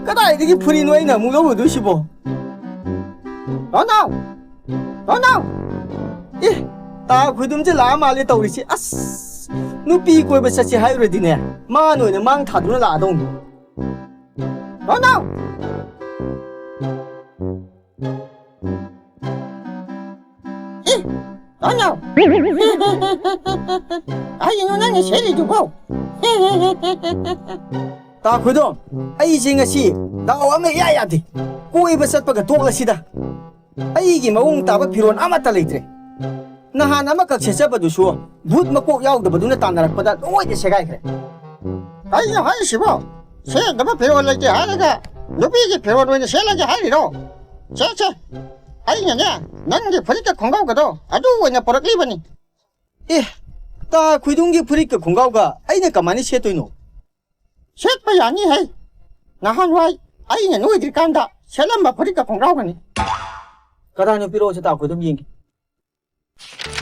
ꯀꯗꯥꯏꯗꯒꯤ ꯐꯨꯔꯤꯠꯅꯣ ꯑꯩꯅ ꯑꯃꯨꯛ ꯂꯧꯔꯨꯗꯣꯏꯁꯤꯕꯣ? ꯅꯅꯥꯎ! ꯅꯅꯥꯎ! ꯑꯦ, ꯇꯥ ꯈꯣꯏꯗꯨꯝꯁꯦ ꯂꯥꯛꯑ ꯃꯥꯜꯂꯦ ꯇꯧꯔꯤꯁꯤ꯫ ꯑꯁ! ꯅꯨꯄꯤ ꯀꯣꯏꯕ ꯆꯠꯁꯤ ꯍꯥꯏꯔꯨꯔꯗꯤꯅꯦ, ꯃꯥꯅ ꯑꯣꯏꯅ ꯃꯥꯡ ꯊꯥꯗꯨꯅ ꯂꯥꯛꯑꯗꯧꯅꯤ꯫ ꯅꯅꯥꯎ! ꯑꯦ, ꯅꯅꯥꯎ! ꯀꯔꯤꯅꯣ ꯅꯪꯅ ꯁꯦꯠꯂꯤꯗꯨꯕꯣ? ꯇꯥ ꯈꯣꯏꯗꯣꯝ, ꯑꯩꯁꯦ ꯉꯁꯤ ꯗꯥꯎ ꯑꯃ ꯏꯌꯥ ꯌꯥꯗꯦ꯫ ꯀꯣꯏꯕ ꯆꯠꯄꯒ ꯇꯣꯛꯂꯁꯤꯗ꯫ ꯑꯩꯒꯤ ꯃꯑꯣꯡ ꯇꯥꯕ ꯐꯤꯔꯣꯜ ꯑꯃꯠꯇ ꯂꯩꯇ꯭ꯔꯦ꯫ ꯅꯍꯥꯟ ꯑꯃꯈꯛ ꯁꯦꯠꯆꯕꯗꯨꯁꯨ ꯕꯨꯠ ꯃꯀꯣꯛ ꯌꯥꯎꯗꯕꯗꯨꯅ ꯇꯥꯟꯅꯔꯛꯄꯗ ꯂꯣꯏꯅ ꯁꯦꯒꯥꯏꯈ꯭ꯔꯦ꯫ ꯀꯩꯅꯣ ꯍꯥꯏꯁꯤꯕꯣ? ꯁꯦꯠꯅꯕ ꯐꯤꯔꯣꯜ ꯂꯩꯇꯦ ꯍꯥꯏꯔꯒ ꯅꯨꯄꯤꯒꯤ ꯐꯤꯔꯣꯜ ꯑꯣꯏꯅ ꯁꯦꯠꯂꯒꯦ ꯍꯥꯏꯔꯤꯔꯣ? ꯁꯦ, ꯁꯦ, ꯑꯩꯅꯅꯦ, ꯅꯪꯒꯤ ꯐꯨꯔꯤꯠꯀ ꯈꯣꯡꯒ꯭ꯔꯥꯎꯒꯗꯣ ꯑꯗꯨ ꯑꯣꯏꯅ ꯄꯨꯔꯛꯂꯤꯕꯅꯤ꯫ ꯑꯦ, ꯇꯥ ꯈꯣꯏꯗꯨꯝꯒꯤ ꯐꯨꯔꯤꯠꯀ ꯈꯣꯡꯒ꯭ꯔꯥꯎꯒ ꯑꯩꯅ ꯀꯃꯥꯏꯅ ꯁꯦꯠꯇꯣꯏꯅꯣ? ꯁꯦꯠꯄ ꯌꯥꯅꯤ ꯍꯦ꯫ ꯅꯍꯥꯟꯋꯥꯏ ꯑꯩꯅ ꯅꯣꯏꯗ꯭ꯔꯤꯀꯥꯟꯗ ꯁꯦꯠꯂꯝꯕ ꯐꯨꯔꯤꯠꯀ ꯈꯣꯡꯒ꯭ꯔꯥꯎꯒꯅꯤ꯫ ꯀꯗꯥꯏꯅꯣ ꯄꯤꯔꯛꯑꯣꯁꯦ, ꯇꯥ ꯈꯣꯏꯗꯨꯝ ꯌꯦꯡꯒꯦ꯫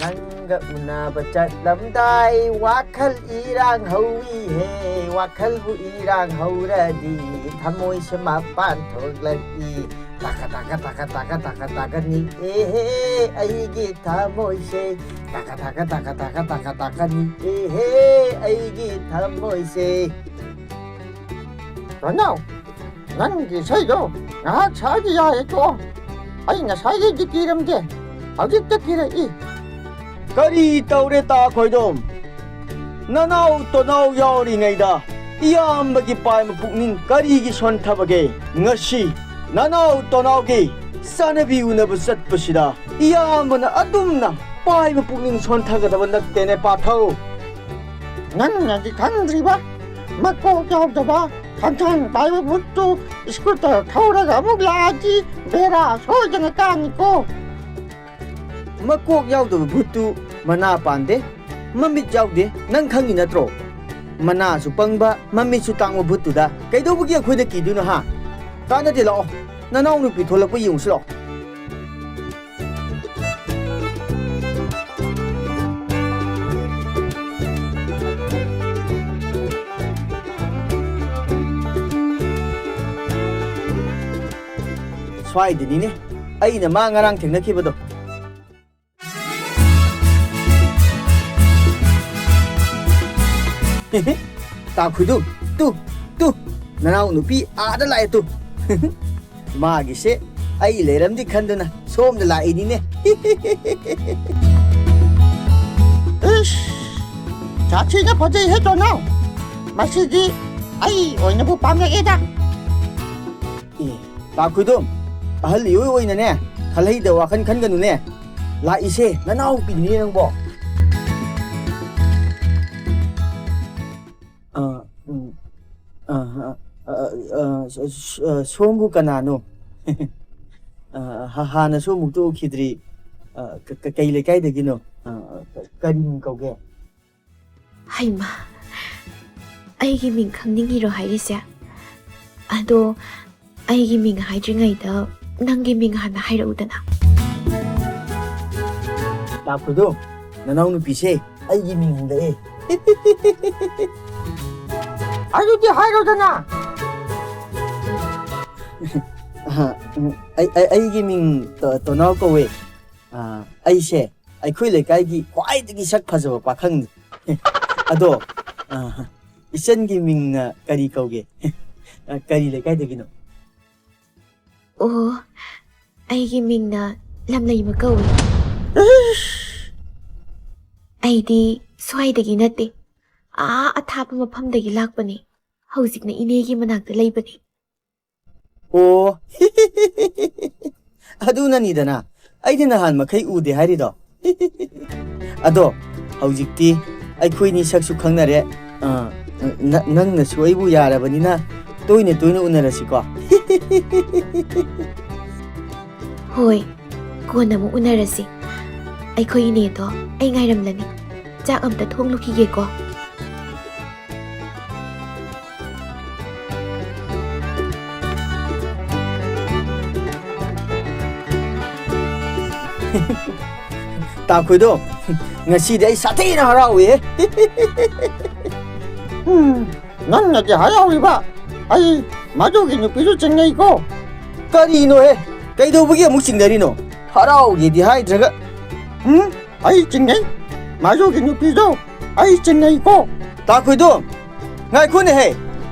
ꯅꯪꯒ ꯎꯅꯕ ꯆꯠꯂꯝꯗꯥꯏ ꯋꯥꯈꯜ ꯏꯔꯥꯡ ꯍꯧꯏꯍꯦ, ꯋꯥꯈꯜꯕꯨ ꯏꯔꯥꯡ ꯍꯧꯔꯗꯤ ꯊꯃꯣꯏꯁꯦ ꯃꯄꯥꯟ ꯊꯣꯛꯂꯛꯏ꯫ ꯇꯥꯀ ꯇꯥꯀ ꯇꯥꯀ ꯇꯥꯀ ꯇꯥꯀ ꯇꯥꯀ ꯅꯤꯛꯑꯦꯍꯦ ꯑꯩꯒꯤ ꯊꯃꯣꯏꯁꯦ꯫ ꯇꯥꯀ ꯇꯥꯀ ꯇꯥꯀ ꯇꯥꯀ ꯇꯥꯀ ꯇꯥꯀ ꯅꯤꯛꯑꯦꯍꯦ ꯑꯩꯒꯤ ꯊꯃꯣꯏꯁꯦ꯫ ꯔꯣꯅꯥꯎ, ꯅꯪꯒꯤ ꯏꯁꯩꯗꯣ ꯉꯥꯏꯍꯥꯛ ꯁꯛꯑꯗꯤ ꯌꯥꯏꯌꯦꯀꯣ꯫ ꯑꯩ ꯉꯁꯥꯏꯗꯩꯗꯤ ꯀꯤꯔꯝꯗꯦ, ꯍꯧꯖꯤꯛꯇ ꯀꯤꯔꯛꯏ꯫ ꯀꯔꯤ ꯇꯧꯔꯦ ꯇꯥ ꯈꯣꯏꯗꯣꯝ? ꯅꯅꯥꯎ ꯇꯣꯅꯥꯎ ꯌꯥꯎꯔꯤꯉꯩꯗ ꯏꯌꯥꯝꯕꯒꯤ ꯄꯥꯏꯕ ꯄꯨꯛꯅꯤꯡ ꯀꯔꯤꯒꯤ ꯁꯣꯟꯊꯕꯒꯦ? ꯉꯁꯤ ꯅꯅꯥꯎ ꯇꯣꯅꯥꯎꯒꯤ ꯆꯥꯅꯕꯤ ꯎꯅꯕ ꯆꯠꯄꯁꯤꯗ ꯏꯌꯥꯝꯕꯅ ꯑꯗꯨꯝꯅ ꯄꯥꯏꯕ ꯄꯨꯛꯅꯤꯡ ꯁꯣꯟꯊꯒꯗꯕ ꯅꯠꯇꯦꯅꯦ ꯄꯥꯊꯧ꯫ ꯅꯪꯅꯗꯤ ꯈꯪꯗ꯭ꯔꯤꯕ, ꯃꯀꯣꯛ ꯌꯥꯎꯗꯕ ꯈꯪꯈꯥꯡ ꯄꯥꯏꯕ ꯚꯨꯠꯇꯨ ꯁ꯭ꯀꯨꯇꯔ ꯊꯧꯔꯒ ꯑꯃꯨꯛ ꯂꯥꯛꯑꯗꯤ ꯕꯦꯔꯥ ꯁꯣꯏꯗꯅ ꯀꯥꯅꯤꯀꯣ꯫ ꯃꯀꯣꯛ ꯌꯥꯎꯗꯕ ꯚꯨꯠꯇꯨ ꯃꯅꯥ ꯄꯥꯟꯗꯦ, ꯃꯃꯤꯠ ꯌꯥꯎꯗꯦ, ꯅꯪ ꯈꯪꯉꯤ ꯅꯠꯇ꯭ꯔꯣ? ꯃꯅꯥꯁꯨ ꯄꯪꯕ, ꯃꯃꯤꯠꯁꯨ ꯇꯥꯡꯕ ꯚꯨꯠꯇꯨꯗ ꯀꯩꯗꯧꯕꯒꯤ ꯑꯩꯈꯣꯏꯗ ꯀꯤꯗꯣꯏꯅꯣ ꯍꯥ? ꯀꯥꯟꯅꯗꯦ, ꯂꯥꯛꯑꯣ, ꯅꯅꯥꯎ ꯅꯨꯄꯤ ꯊꯣꯛꯂꯛꯄ ꯌꯦꯡꯉꯨꯁꯤ ꯂꯥꯛꯑꯣ꯫ ꯁ꯭ꯋꯥꯏꯗꯅꯤꯅꯦ ꯑꯩꯅ ꯃꯥ ꯉꯔꯥꯡ ꯊꯦꯡꯅꯈꯤꯕꯗꯣ꯫ ꯇꯥꯈꯨꯏꯗꯨ, ꯇꯨ, ꯇꯨ, ꯅꯅꯥꯎ ꯅꯨꯄꯤ ꯑꯥꯗ ꯂꯥꯛꯑꯦ ꯇꯨ꯫ ꯃꯥꯒꯤꯁꯦ ꯑꯩ ꯂꯩꯔꯝꯗꯤ ꯈꯟꯗꯨꯅ ꯁꯣꯝꯗ ꯂꯥꯛꯏꯅꯤꯅꯦ꯫ ꯏꯁ, ꯁꯥꯊꯤꯅ ꯐꯖꯩꯍꯦ ꯇꯣꯅꯥꯎ꯫ ꯃꯁꯤꯗꯤ ꯑꯩ ꯑꯣꯏꯅꯕꯨ ꯄꯥꯝꯂꯛꯑꯦꯗ꯫ ꯑꯦ, ꯇꯥꯈꯨꯏꯗꯨ, ꯑꯍꯜ ꯏꯑꯣꯏ ꯑꯣꯏꯅꯅꯦ, ꯈꯜꯍꯩꯗ ꯋꯥꯈꯜ ꯈꯟꯒꯅꯨꯅꯦ꯫ ꯂꯥꯛꯏꯁꯦ ꯅꯅꯥꯎꯄꯤꯅꯤꯅꯦ ꯅꯪꯕꯣ꯫ ꯑ, ꯎꯝ, ꯑ, ꯑ, ꯑ, ꯑ, ꯁ-, ꯁ-, ꯑ, ꯁꯣꯝꯕꯨ ꯀꯅꯥꯅꯣ? ꯑ, ꯍ-, ꯍꯥꯟꯅꯁꯨ ꯑꯃꯨꯛꯇ ꯎꯈꯤꯗ꯭ꯔꯤ꯫ ꯑ, ꯀ-, ꯀ-, ꯀꯩ ꯂꯩꯀꯥꯏꯗꯒꯤꯅꯣ? ꯑ, ꯀ-, ꯀꯔꯤ ꯃꯤꯡ ꯀꯧꯒꯦ? ꯍꯩꯃꯥ, ꯑꯩꯒꯤ ꯃꯤꯡ ꯈꯪꯅꯤꯡꯉꯤꯔꯣ ꯍꯥꯏꯔꯤꯁꯦ? ꯑꯗꯣ ꯑꯩꯒꯤ ꯃꯤꯡ ꯍꯥꯏꯗ꯭ꯔꯤꯉꯩꯗ ꯅꯪꯒꯤ ꯃꯤꯡ ꯍꯥꯟꯅ ꯍꯥꯏꯔꯛꯎꯗꯅ꯫ ꯇꯥꯈꯨꯏꯗꯨ, ꯅꯅꯥꯎ ꯅꯨꯄꯤꯁꯦ ꯑꯩꯒꯤ ꯃꯤꯡ ꯍꯪꯂꯛꯑꯦ꯫ ꯑꯗꯨꯗꯤ ꯍꯥꯏꯔꯣꯗꯅ꯫ ꯑ, ꯎꯝ, ꯑꯩ, ꯑꯩ, ꯑꯩꯒꯤ ꯃꯤꯡ ꯇꯣ-, ꯇꯣꯅꯥꯎ ꯀꯧꯋꯦ꯫ ꯑ, ꯑꯩꯁꯦ ꯑꯩꯈꯣꯏ ꯂꯩꯀꯥꯏꯒꯤ ꯈ꯭ꯋꯥꯏꯗꯒꯤ ꯁꯛ ꯐꯖꯕ ꯄꯥꯈꯪꯅꯤ꯫ ꯑꯗꯣ, ꯑ, ꯏꯆꯟꯒꯤ ꯃꯤꯡꯅ ꯀꯔꯤ ꯀꯧꯒꯦ? ꯑ, ꯀꯔꯤ ꯂꯩꯀꯥꯏꯗꯒꯤꯅꯣ? ꯑꯣ, ꯑꯩꯒꯤ ꯃꯤꯡꯅ ꯂꯝꯂꯩꯃ ꯀꯧꯏ꯫ ꯏꯁ! ꯑꯩꯗꯤ ꯁ꯭ꯋꯥꯏꯗꯒꯤ ꯅꯠꯇꯦ, ꯑꯥ ꯑꯊꯥꯞꯄ ꯃꯐꯝꯗꯒꯤ ꯂꯥꯛꯄꯅꯤ꯫ ꯍꯧꯖꯤꯛꯅ ꯏꯅꯦꯒꯤ ꯃꯅꯥꯛꯇ ꯂꯩꯕꯅꯤ꯫ ꯑꯣ, ꯑꯗꯨꯅꯅꯤꯗꯅ ꯑꯩꯗꯤ ꯅꯍꯥꯟ ꯃꯈꯩ ꯎꯗꯦ ꯍꯥꯏꯔꯤꯗꯣ꯫ ꯑꯗꯣ ꯍꯧꯖꯤꯛꯇꯤ ꯑꯩꯈꯣꯏꯅꯤ ꯁꯛꯁꯨ ꯈꯪꯅꯔꯦ꯫ ꯑ, ꯅ-, ꯅꯪꯅꯁꯨ ꯑꯩꯕꯨ ꯌꯥꯔꯕꯅꯤꯅ ꯇꯣꯏꯅ ꯇꯣꯏꯅ ꯎꯅꯔꯁꯤꯀꯣ꯫ ꯍꯣꯏ, ꯀꯣꯟꯅ ꯑꯃꯨꯛ ꯎꯅꯔꯁꯤ꯫ ꯑꯩꯈꯣꯏ ꯏꯅꯦꯗꯣ ꯑꯩ ꯉꯥꯏꯔꯝꯂꯅꯤ꯫ ꯆꯥꯛ ꯑꯝꯇ ꯊꯣꯡꯂꯨꯈꯤꯒꯦꯀꯣ꯫ ꯇꯥꯈꯨꯏꯗꯣ, ꯉꯁꯤꯗꯤ ꯑꯩ ꯁꯥꯊꯤꯅ ꯍꯔꯥꯎꯏꯍꯦ꯫ ꯎꯝ, ꯅꯪꯅꯗꯤ ꯍꯔꯥꯎꯔꯤꯕ, ꯑꯩ ꯃꯗꯨꯒꯤ ꯅꯨꯄꯤꯗꯨ ꯆꯤꯡꯅꯩꯀꯣ꯫ ꯀꯔꯤꯅꯣꯍꯦ? ꯀꯩꯗꯧꯕꯒꯤ ꯑꯃꯨꯛ ꯆꯤꯡꯅꯔꯤꯅꯣ? ꯍꯔꯥꯎꯒꯦꯗꯤ ꯍꯥꯏꯗ꯭ꯔꯒ꯫ ꯎꯝ? ꯑꯩ ꯆꯤꯡꯅꯩ꯫ ꯃꯥꯖꯣꯒꯤ ꯅꯨꯄꯤꯗꯣ ꯑꯩ ꯆꯤꯡꯅꯩꯀꯣ꯫ ꯇꯥ ꯈꯣꯏꯗꯣꯝ, ꯉꯥꯏꯈꯣꯅꯦꯍꯦ꯫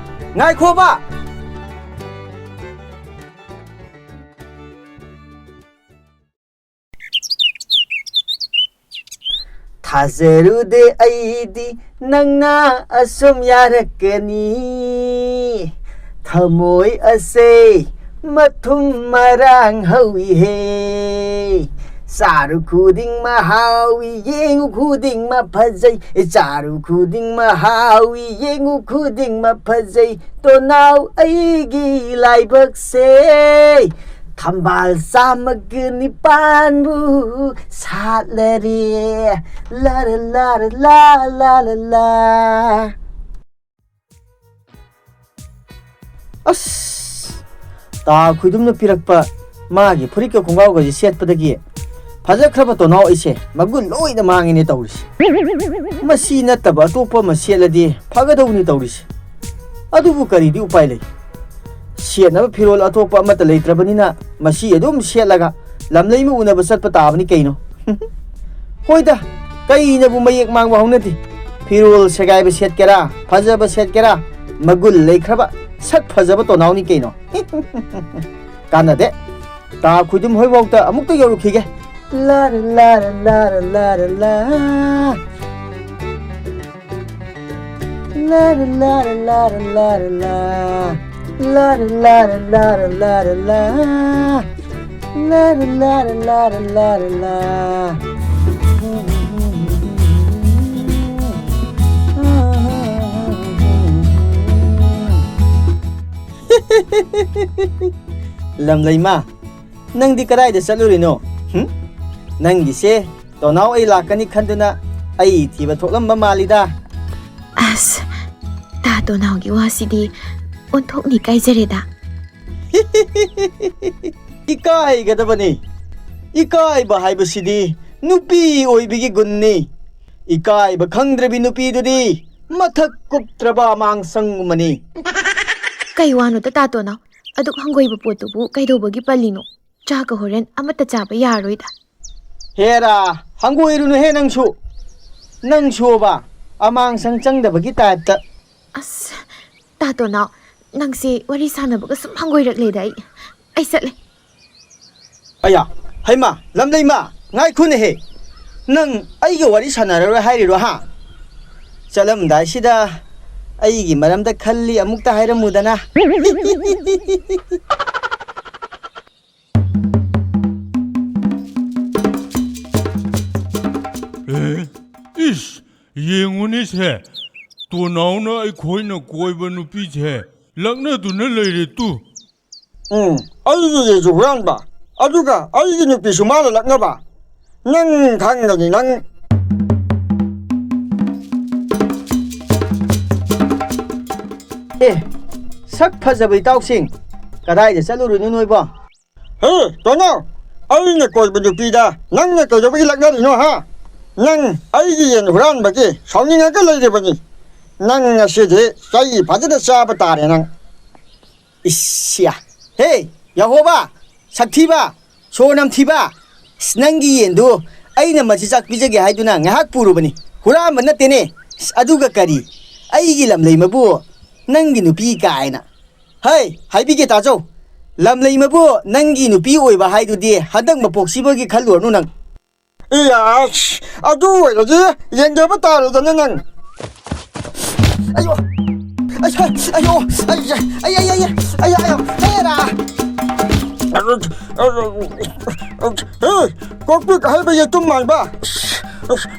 ꯉꯥꯏꯈꯣꯕ꯫ ꯊꯥꯖꯔꯨꯗꯦ ꯑꯩꯗꯤ ꯅꯪꯅ ꯑꯁꯨꯝ ꯌꯥꯔꯛꯀꯅꯤ꯫ ꯊꯃꯣꯏ ꯑꯁꯦ ꯃꯊꯨꯝ ꯃꯔꯥꯡ ꯍꯧꯏꯍꯦ꯫ ꯆꯥꯔꯨ ꯈꯨꯗꯤꯡꯃꯛ ꯍꯥꯎꯏ, ꯌꯦꯡꯉꯨ ꯈꯨꯗꯤꯡꯃꯛ ꯐꯖꯩ꯫ ꯑꯦ, ꯆꯥꯔꯨ ꯈꯨꯗꯤꯡꯃꯛ ꯍꯥꯎꯏ, ꯌꯦꯡꯉꯨ ꯈꯨꯗꯤꯡꯃꯛ ꯐꯖꯩ꯫ ꯇꯣꯅꯥꯎ ꯑꯩꯒꯤ ꯂꯥꯏꯕꯛꯁꯦ ꯊꯝꯕꯥꯜ ꯆꯥꯝꯃꯒ ꯅꯤꯄꯥꯟꯕꯨ ꯁꯥꯠꯂꯔꯦ꯫ ꯂꯥꯔ ꯂꯥꯔ ꯂꯥ ꯂꯥ ꯂꯥ ꯂꯥ꯫ ꯑꯁ! ꯇꯥ ꯈꯣꯏꯗꯨꯝꯅ ꯄꯤꯔꯛꯄ ꯃꯥꯒꯤ ꯐꯨꯔꯤꯠꯀ ꯈꯣꯡꯒ꯭ꯔꯥꯎꯒꯁꯦ ꯁꯦꯠꯄꯗꯒꯤ ꯐꯖꯈ꯭ꯔꯕ ꯇꯣꯅꯥꯎ ꯑꯩꯁꯦ ꯃꯒꯨꯟ ꯂꯣꯏꯅ ꯃꯥꯡꯉꯤꯅꯦ ꯇꯧꯔꯤꯁꯦ꯫ ꯃꯁꯤ ꯅꯠꯇꯕ ꯑꯇꯣꯞꯄ ꯑꯃ ꯁꯦꯠꯂꯗꯤ ꯐꯒꯗꯧꯅꯤ ꯇꯧꯔꯤꯁꯦ꯫ ꯑꯗꯨꯕꯨ ꯀꯔꯤꯗꯤ ꯎꯄꯥꯏ ꯂꯩ? ꯁꯦꯠꯅꯕ ꯐꯤꯔꯣꯜ ꯑꯇꯣꯞꯄ ꯑꯃꯠꯇ ꯂꯩꯇ꯭ꯔꯕꯅꯤꯅ ꯃꯁꯤ ꯑꯗꯨꯝ ꯁꯦꯠꯂꯒ ꯂꯝꯂꯩꯃ ꯎꯅꯕ ꯆꯠꯄ ꯇꯥꯕꯅꯤ ꯀꯩꯅꯣ꯫ ꯍꯣꯏꯗ, ꯀꯩꯅꯕꯨ ꯃꯌꯦꯛ ꯃꯥꯡꯕ ꯍꯧꯅꯗꯦ꯫ ꯐꯤꯔꯣꯜ ꯁꯦꯒꯥꯏꯕ ꯁꯦꯠꯀꯦꯔꯥ, ꯐꯖꯕ ꯁꯦꯠꯀꯦꯔꯥ, ꯃꯒꯨꯟ ꯂꯩꯈ꯭ꯔꯕ ꯁꯛ ꯐꯖꯕ ꯇꯣꯅꯥꯎꯅꯤ ꯀꯩꯅꯣ꯫ ꯀꯥꯟꯅꯗꯦ꯫ ꯇꯥ ꯈꯣꯏꯗꯨꯝ ꯍꯣꯏꯐꯥꯎꯇ ꯑꯃꯨꯛꯇ ꯌꯧꯔꯨꯈꯤꯒꯦ꯫ ꯂꯥꯔ ꯂꯥꯔ ꯂꯥꯔ ꯂꯥꯔ ꯂꯥ꯫ ꯂꯥꯔ ꯂꯥꯔ ꯂꯥꯔ ꯂꯥꯔ ꯂꯥ꯫ ꯂꯥꯔ ꯂꯥꯔ ꯂꯥꯔ ꯂꯥꯔ ꯂꯥ꯫ ꯂꯥꯔ ꯂꯥꯔ ꯂꯥꯔ ꯂꯥꯔ ꯂꯥ꯫ ꯂꯝꯂꯩꯃ, ꯅꯪꯗꯤ ꯀꯗꯥꯏꯗ ꯆꯠꯂꯨꯔꯤꯅꯣ? ꯍꯨꯝ? ꯅꯪꯒꯤꯁꯦ ꯇꯣꯅꯥꯎ ꯑꯩ ꯂꯥꯛꯀꯅꯤ ꯈꯟꯗꯨꯅ ꯑꯩ ꯊꯤꯕ ꯊꯣꯛꯂꯝꯕ ꯃꯥꯜꯂꯤꯗ꯫ ꯑꯁ, ꯇꯥ ꯇꯣꯅꯥꯎꯒꯤ ꯋꯥꯁꯤꯗꯤ ꯑꯣꯟꯊꯣꯛꯅ ꯏꯀꯥꯏꯖꯔꯦꯗ꯫ ꯏꯀꯥꯏꯒꯗꯕꯅꯤ꯫ ꯏꯀꯥꯏꯕ ꯍꯥꯏꯕꯁꯤꯗꯤ ꯅꯨꯄꯤ ꯑꯣꯏꯕꯒꯤ ꯒꯨꯟꯅꯤ꯫ ꯏꯀꯥꯏꯕ ꯈꯪꯗ꯭ꯔꯕꯤ ꯅꯨꯄꯤꯗꯨꯗꯤ ꯃꯊꯛ ꯀꯨꯞꯇ꯭ꯔꯕ ꯑꯃꯥꯡꯁꯪꯒꯨꯝꯕꯅꯤ꯫ ꯀꯩ ꯋꯥꯅꯣꯗ ꯇꯥ ꯇꯣꯅꯥꯎ? ꯑꯗꯨꯛ ꯍꯪꯒꯣꯏꯕ ꯄꯣꯠꯇꯨꯕꯨ ꯀꯩꯗꯧꯕꯒꯤ ꯄꯜꯂꯤꯅꯣ? ꯆꯥꯛꯀ ꯍꯣꯔꯦꯟ ꯑꯃꯠꯇ ꯆꯥꯕ ꯌꯥꯔꯣꯏꯗ꯫ ꯍꯦꯔꯥ, ꯍꯪꯒꯣꯏꯔꯨꯅꯨꯍꯦ ꯅꯪꯁꯨ꯫ ꯅꯪꯁꯨꯕ ꯑꯃꯥꯡꯁꯪ ꯆꯪꯗꯕꯒꯤ ꯇꯥꯏꯞꯇ꯫ ꯑꯁ, ꯇꯥ ꯇꯣꯅꯥꯎ, ꯅꯪꯁꯦ ꯋꯥꯔꯤ ꯁꯥꯟꯅꯕꯒ ꯁꯨꯝ ꯍꯪꯒꯣꯏꯔꯛꯂꯦꯗ ꯑꯩ꯫ ꯑꯩ ꯆꯠꯂꯦ꯫ ꯑꯌꯥ, ꯍꯩꯃꯥ, ꯂꯝꯂꯩꯃꯥ, ꯉꯥꯏꯈꯣꯅꯦꯍꯦ꯫ ꯅꯪ ꯑꯩꯒ ꯋꯥꯔꯤ ꯁꯥꯟꯅꯔꯔꯣꯏ ꯍꯥꯏꯔꯤꯔꯣ, ꯍꯥ? ꯆꯠꯂꯝꯗꯥꯏꯁꯤꯗ ꯑꯩꯒꯤ ꯃꯔꯝꯗ ꯈꯜꯂꯤ ꯑꯃꯨꯛꯇ ꯍꯥꯏꯔꯝꯃꯨꯗꯅ꯫ ꯑꯦ, ꯏꯁ, ꯌꯦꯡꯉꯨꯅꯦ ꯁꯦ, ꯇꯣꯅꯥꯎꯅ ꯑꯩꯈꯣꯏꯅ ꯀꯣꯏꯕ ꯅꯨꯄꯤꯁꯦ ꯂꯛꯅꯗꯨꯅ ꯂꯩꯔꯦ ꯇꯨ꯫ ꯎꯝ, ꯑꯩꯒꯤ ꯌꯦꯟꯁꯨ ꯍꯨꯔꯥꯟꯕ, ꯑꯗꯨꯒ ꯑꯩꯒꯤ ꯅꯨꯄꯤꯁꯨ ꯃꯥꯅ ꯂꯛꯅꯕ꯫ ꯅꯪ ꯈꯪꯒꯅꯤ, ꯅꯪ꯫ ꯑꯦ, ꯁꯛ ꯐꯖꯕ ꯏꯇꯥꯎꯁꯤꯡ, ꯀꯗꯥꯏꯗ ꯆꯠꯂꯨꯔꯤꯅꯣ ꯅꯣꯏꯕꯣ? ꯍꯦ, ꯇꯣꯅꯥꯎ, ꯑꯩꯅ ꯀꯣꯏꯕ ꯅꯨꯄꯤꯗ ꯅꯪꯅ ꯀꯩꯗꯧꯕꯒꯤ ꯂꯛꯅꯔꯤꯅꯣ, ꯍꯥ? ꯅꯪ ꯑꯩꯒꯤ ꯌꯦꯟ ꯍꯨꯔꯥꯟꯕꯒꯤ ꯁꯥꯎꯅꯤꯡꯉꯒ ꯂꯩꯔꯤꯕꯅꯤ꯫ ꯅꯪ ꯉꯁꯤꯗꯤ ꯆꯩ ꯐꯖꯅ ꯆꯥꯕ ꯇꯥꯔꯦ ꯅꯪ꯫ ꯏꯁ, ꯌꯥ꯫ ꯍꯦ, ꯌꯥꯍꯣꯕ, ꯁꯛꯊꯤꯕ, ꯁꯣꯔ ꯅꯝꯊꯤꯕ, ꯏꯁ, ꯅꯪꯒꯤ ꯌꯦꯟꯗꯨ ꯑꯩꯅ ꯃꯆꯤꯟꯖꯥꯛ ꯄꯤꯖꯒꯦ ꯍꯥꯏꯗꯨꯅ ꯉꯥꯏꯍꯥꯛ ꯄꯨꯔꯨꯕꯅꯤ, ꯍꯨꯔꯥꯟꯕ ꯅꯠꯇꯦꯅꯦ꯫ ꯏꯁ, ꯑꯗꯨꯒ ꯀꯔꯤ, ꯑꯩꯒꯤ ꯂꯝꯂꯩꯃꯕꯨ ꯅꯪꯒꯤ ꯅꯨꯄꯤ ꯀꯥꯏꯅ꯫ ꯍꯩ, ꯍꯥꯏꯕꯤꯒꯦ ꯇꯥꯖꯧ, ꯂꯝꯂꯩꯃꯕꯨ ꯅꯪꯒꯤ ꯅꯨꯄꯤ ꯑꯣꯏꯕ ꯍꯥꯏꯗꯨꯗꯤ ꯍꯟꯗꯛ ꯃꯄꯣꯛꯁꯤꯕꯒꯤ ꯈꯜꯂꯨꯔꯅꯨ ꯅꯪ꯫ ꯏꯌꯥꯁ, ꯑꯗꯨ ꯑꯣꯏꯔꯗꯤ ꯌꯦꯡꯗꯕ ꯇꯥꯔꯦꯗꯅ ꯅꯪ꯫ ꯑꯌꯣ! ꯑꯌꯣ! ꯑꯌꯣ! ꯑꯌꯣ! ꯑꯌꯣ! ꯑꯌꯣ! ꯍꯦꯔꯥ! ꯍꯦ, ꯀꯣꯛꯄꯤꯛ ꯍꯥꯏꯕ ꯌꯦꯇꯨꯝ ꯃꯥꯟꯕ꯫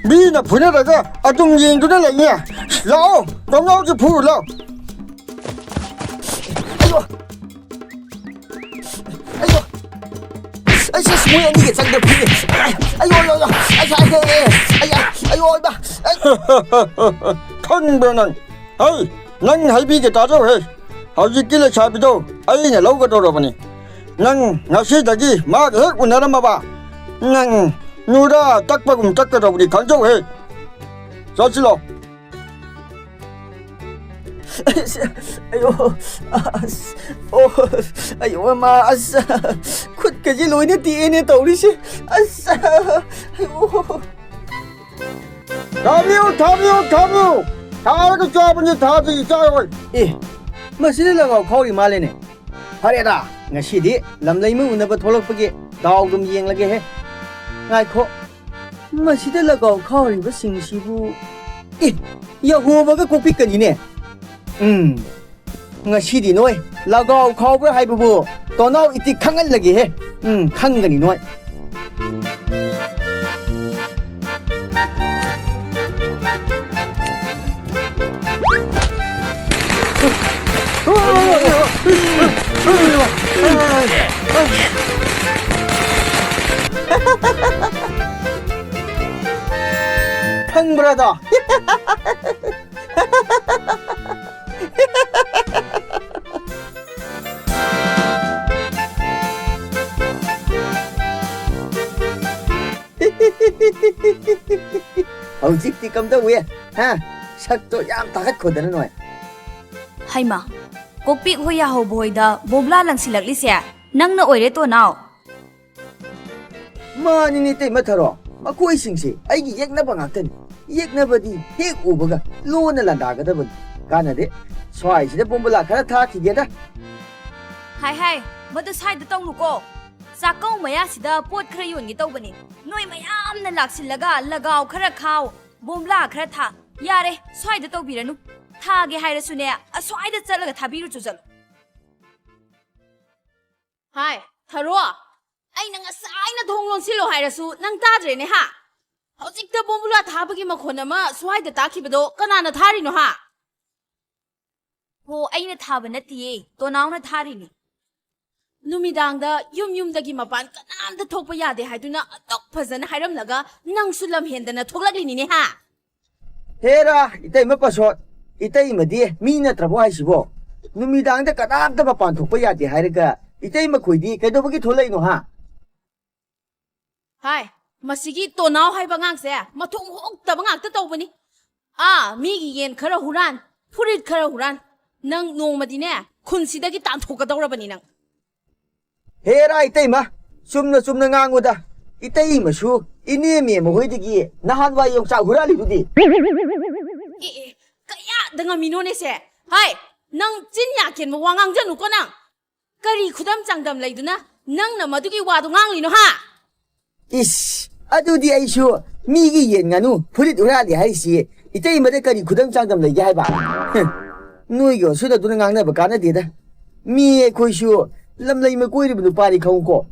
ꯃꯤꯅ ꯐꯨꯅꯔꯒ ꯑꯗꯨꯝ ꯌꯦꯡꯗꯨꯅ ꯂꯩꯅꯦ꯫ ꯂꯥꯛꯑꯣ, ꯇꯣꯡꯅꯥꯎꯁꯦ ꯐꯨꯔꯨ ꯂꯥꯎ꯫ ꯑꯌꯣ! ꯑꯌꯣ! ꯑꯩꯁ, ꯑꯁ, ꯃꯣꯏ ꯑꯅꯤꯒ ꯆꯪꯗ ꯐꯨꯏ꯫ ꯑꯌꯣ, ꯑꯌꯣ, ꯑꯌꯣ! ꯑꯩ, ꯑꯩ, ꯑꯩ, ꯑꯩ, ꯑꯩ, ꯑꯌꯣ, ꯏꯃꯥ! ꯑꯩ! ꯈꯪꯕ꯭ꯔꯥ ꯅꯪ? ꯍꯩ, ꯅꯪ ꯍꯥꯏꯕꯤꯒꯦ ꯇꯥꯖꯧ ꯍꯦ꯫ ꯍꯧꯖꯤꯛꯀꯤ ꯂꯩꯁꯥꯕꯤꯗꯣ ꯑꯩꯅ ꯂꯧꯒꯗꯧꯔꯕꯅꯤ꯫ ꯅꯪ ꯉꯁꯤꯗꯒꯤ ꯃꯥꯒ ꯍꯦꯛ ꯎꯅꯔꯝꯃꯕ, ꯅꯪ ꯅꯨꯔꯥ ꯇꯛꯄꯒꯨꯝ ꯇꯛꯀꯗꯧꯕꯅꯤ, ꯈꯪꯖꯧ ꯍꯦ꯫ ꯆꯠꯁꯤꯂꯣ꯫ ꯑꯁ, ꯑꯌꯣ, ꯑꯁ, ꯑꯣ, ꯑꯌꯣ, ꯃꯥ, ꯑꯁ, ꯈꯨꯠꯀꯁꯦ ꯂꯣꯏꯅ ꯇꯦꯛꯑꯦꯅꯦ ꯇꯧꯔꯤꯁꯦ꯫ ꯑꯁ, ꯑꯌꯣ꯫ ꯊꯥꯕꯤꯌꯨ, ꯊꯥꯕꯤꯌꯨ, ꯊꯥꯕꯤꯌꯨ! ꯊꯥꯔꯒ ꯆꯥꯕꯅꯤ, ꯊꯥꯗ꯭ꯔꯗꯤ ꯆꯥꯔꯣꯏ꯫ ꯑꯦ, ꯃꯁꯤꯗꯤ ꯂꯒꯥꯎ ꯈꯥꯎꯔꯤ ꯃꯥꯜꯂꯦꯅꯦ꯫ ꯐꯔꯦꯗ, ꯉꯁꯤꯗꯤ ꯂꯝꯂꯩꯃ ꯎꯅꯕ ꯊꯣꯛꯂꯛꯄꯒꯤ ꯗꯥꯎꯗꯨꯝ ꯌꯦꯡꯂꯒꯦꯍꯦ꯫ ꯉꯥꯏꯈꯣ, ꯃꯁꯤꯗ ꯂꯒꯥꯎ ꯈꯥꯎꯔꯤꯕꯁꯤꯡꯁꯤꯕꯨ, ꯑꯦ, ꯌꯥꯍꯣꯕꯒ ꯀꯣꯛꯄꯤꯀꯅꯤꯅꯦ꯫ ꯎꯝ, ꯉꯁꯤꯗꯤ ꯅꯣꯏ ꯂꯒꯥꯎ ꯈꯥꯎꯕ꯭ꯔꯥ ꯍꯥꯏꯕꯕꯨ ꯇꯣꯅꯥꯎ ꯏꯇꯤ ꯈꯪꯍꯜꯂꯒꯦꯍꯦ꯫ ꯎꯝ, ꯈꯪꯒꯅꯤ ꯅꯣꯏ꯫ ꯈꯪꯕ꯭ꯔꯥꯗꯣ? ꯍꯧꯖꯤꯛꯇꯤ ꯀꯝꯗꯧꯏ? ꯍꯥ? ꯁꯛꯇꯣ ꯌꯥꯝ ꯇꯥꯈꯠꯈꯣꯗꯅ ꯅꯣꯏ꯫ ꯍꯩꯃꯥ, ꯀꯣꯛꯄꯤꯛ ꯍꯣꯏ ꯌꯥꯍꯧꯕ ꯍꯣꯏꯗ ꯕꯣꯝꯕ꯭ꯂꯥ ꯂꯪꯁꯤꯜꯂꯛꯂꯤꯁꯦ ꯅꯪꯅ ꯑꯣꯏꯔꯦ, ꯇꯣꯅꯥꯎ꯫ ꯃꯥꯅꯤꯅꯦ, ꯏꯇꯩꯃ ꯊꯔꯣ꯫ ꯃꯈꯣꯏꯁꯤꯡꯁꯦ ꯑꯩꯒꯤ ꯌꯦꯛꯅꯕ ꯉꯥꯛꯇꯅꯤ꯫ ꯌꯦꯛꯅꯕꯗꯤ ꯍꯦꯛ ꯎꯕꯒ ꯂꯣꯟꯅ ꯂꯥꯟꯗꯥꯒꯗꯕꯅꯤ꯫ ꯀꯥꯟꯅꯗꯦ꯫ ꯁ꯭ꯋꯥꯏꯁꯤꯗ ꯕꯣꯝꯕꯨꯂꯥ ꯈꯔ ꯊꯥꯈꯤꯒꯦꯗ꯫ ꯍꯥꯏ ꯍꯥꯏ, ꯃꯗꯨ ꯁ꯭ꯋꯥꯏꯗ ꯇꯧꯅꯨꯀꯣ꯫ ꯆꯥꯛꯀꯧ ꯃꯌꯥꯁꯤꯗ ꯄꯣꯠ ꯈꯔ ꯌꯣꯟꯒꯦ ꯇꯧꯕꯅꯤ꯫ ꯅꯣꯏ ꯃꯌꯥꯝꯅ ꯂꯥꯛꯁꯤꯜꯂꯒ ꯂꯒꯥꯎ ꯈꯔ ꯈꯥꯎ, ꯕꯣꯝꯕꯨꯂꯥ ꯈꯔ ꯊꯥ꯫ ꯌꯥꯔꯦ, ꯁ꯭ꯋꯥꯏꯗ ꯇꯧꯕꯤꯔꯅꯨ꯫ ꯊꯥꯒꯦ ꯍꯥꯏꯔꯁꯨꯅꯦ, ꯑꯁ꯭ꯋꯥꯏꯗ ꯆꯠꯂꯒ ꯊꯥꯕꯤꯔꯨꯆꯣ ꯆꯠꯂꯣ꯫ ꯍꯥꯏ, ꯊꯔꯣ, ꯑꯩꯅ ꯉꯁꯥꯏꯅ ꯊꯣꯡ ꯂꯣꯟꯁꯤꯜꯂꯣ ꯍꯥꯏꯔꯁꯨ ꯅꯪ ꯇꯥꯗ꯭ꯔꯦꯅꯦ ꯍꯥ? ꯍꯧꯖꯤꯛꯇ ꯕꯣꯝꯕꯨꯂꯥ ꯊꯥꯕꯒꯤ ꯃꯈꯣꯟ ꯑꯃ ꯁ꯭ꯋꯥꯏꯗ ꯇꯥꯈꯤꯕꯗꯣ ꯀꯅꯥꯅ ꯊꯥꯔꯤꯅꯣ ꯍꯥ? ꯍꯣ, ꯑꯩꯅ ꯊꯥꯕ ꯅꯠꯇꯤꯌꯦ, ꯇꯣꯅꯥꯎꯅ ꯊꯥꯔꯤꯅꯤ꯫ ꯅꯨꯃꯤꯗꯥꯡꯗ ꯌꯨꯝ ꯌꯨꯝꯗꯒꯤ ꯃꯄꯥꯟ ꯀꯅꯥꯝꯇ ꯊꯣꯛꯄ ꯌꯥꯗꯦ ꯍꯥꯏꯗꯨꯅ ꯑꯗꯨꯛ ꯐꯖꯅ ꯍꯥꯏꯔꯝꯂꯒ ꯅꯪꯁꯨ ꯂꯝ ꯍꯦꯟꯗꯅ ꯊꯣꯛꯂꯛꯂꯤꯅꯤꯅꯦ ꯍꯥ? ꯍꯦꯔꯥ, ꯏꯇꯩꯃ ꯄꯁꯣꯠ, ꯏꯇꯩꯃꯗꯤ ꯃꯤ ꯅꯠꯇ꯭ꯔꯕꯣ ꯍꯥꯏꯁꯤꯕꯣ? ꯅꯨꯃꯤꯗꯥꯡꯗ ꯀꯅꯥꯝꯇ ꯃꯄꯥꯟ ꯊꯣꯛꯄ ꯌꯥꯗꯦ ꯍꯥꯏꯔꯒ ꯏꯇꯩꯃꯈꯣꯏꯗꯤ ꯀꯩꯗꯧꯕꯒꯤ ꯊꯣꯛꯂꯛꯏꯅꯣ ꯍꯥ? ꯍꯥꯏ, ꯃꯁꯤꯒꯤ ꯇꯣꯅꯥꯎ ꯍꯥꯏꯕ ꯑꯉꯥꯡꯁꯦ ꯃꯊꯣꯡ ꯍꯨꯛꯇꯕ ꯉꯥꯛꯇ ꯇꯧꯕꯅꯤ꯫ ꯑꯥ, ꯃꯤꯒꯤ ꯌꯦꯟ ꯈꯔ ꯍꯨꯔꯥꯟ, ꯐꯨꯔꯤꯠ ꯈꯔ ꯍꯨꯔꯥꯟ꯫ ꯅꯪ ꯅꯣꯡꯃꯗꯤꯅꯦ, ꯈꯨꯟꯁꯤꯗꯒꯤ ꯇꯥꯟꯊꯣꯛꯀꯗꯧꯔꯕꯅꯤ ꯅꯪ꯫ ꯍꯦꯔꯥ ꯏꯇꯩꯃ, ꯆꯨꯝꯅ ꯆꯨꯝꯅ ꯉꯥꯡꯉꯨꯗ꯫ ꯏꯇꯩꯃꯁꯨ ꯏꯅꯦ ꯃꯦꯝꯃ ꯍꯣꯏꯗꯒꯤ ꯅꯍꯥꯟꯋꯥꯏ ꯌꯣꯡꯆꯥꯛ ꯍꯨꯔꯥꯜꯂꯤꯗꯨꯗꯤ꯫ ꯑꯦ, ꯑꯦ, ꯀꯌꯥꯗ ꯉꯝꯃꯤꯅꯣꯅꯦ ꯁꯦ? ꯍꯥꯏ, ꯅꯪ ꯆꯤꯟ ꯌꯥ ꯀꯦꯟꯕ ꯋꯥ ꯉꯥꯡꯖꯅꯨꯀꯣ ꯅꯪ꯫ ꯀꯔꯤ ꯈꯨꯗꯝ ꯆꯥꯡꯗꯝ ꯂꯩꯗꯨꯅ ꯅꯪꯅ ꯃꯗꯨꯒꯤ ꯋꯥꯗꯨ ꯉꯥꯡꯂꯤꯅꯣ ꯍꯥ? ꯏꯁ, ꯑꯗꯨꯗꯤ ꯑꯩꯁꯨ ꯃꯤꯒꯤ ꯌꯦꯟ ꯉꯥꯅꯨ ꯐꯨꯔꯤꯠ ꯍꯨꯔꯥꯜꯂꯤ ꯍꯥꯏꯔꯤꯁꯤ ꯏꯇꯩꯃꯗ ꯀꯔꯤ ꯈꯨꯗꯝ ꯆꯥꯡꯗꯝ ꯂꯩꯒꯦ ꯍꯥꯏꯕ? ꯍꯝ, ꯅꯣꯏꯒꯤ ꯑꯣꯟꯁꯨꯗꯗꯨꯅ ꯉꯥꯡꯅꯕ ꯀꯥꯟꯅꯗꯦꯗ꯫ ꯃꯤ ꯑꯩꯈꯣꯏꯁꯨ ꯂꯝꯂꯩꯃ ꯀꯣꯏꯔꯤꯕ ꯅꯨꯄꯥꯅꯤ ꯈꯪꯉꯨꯀꯣ꯫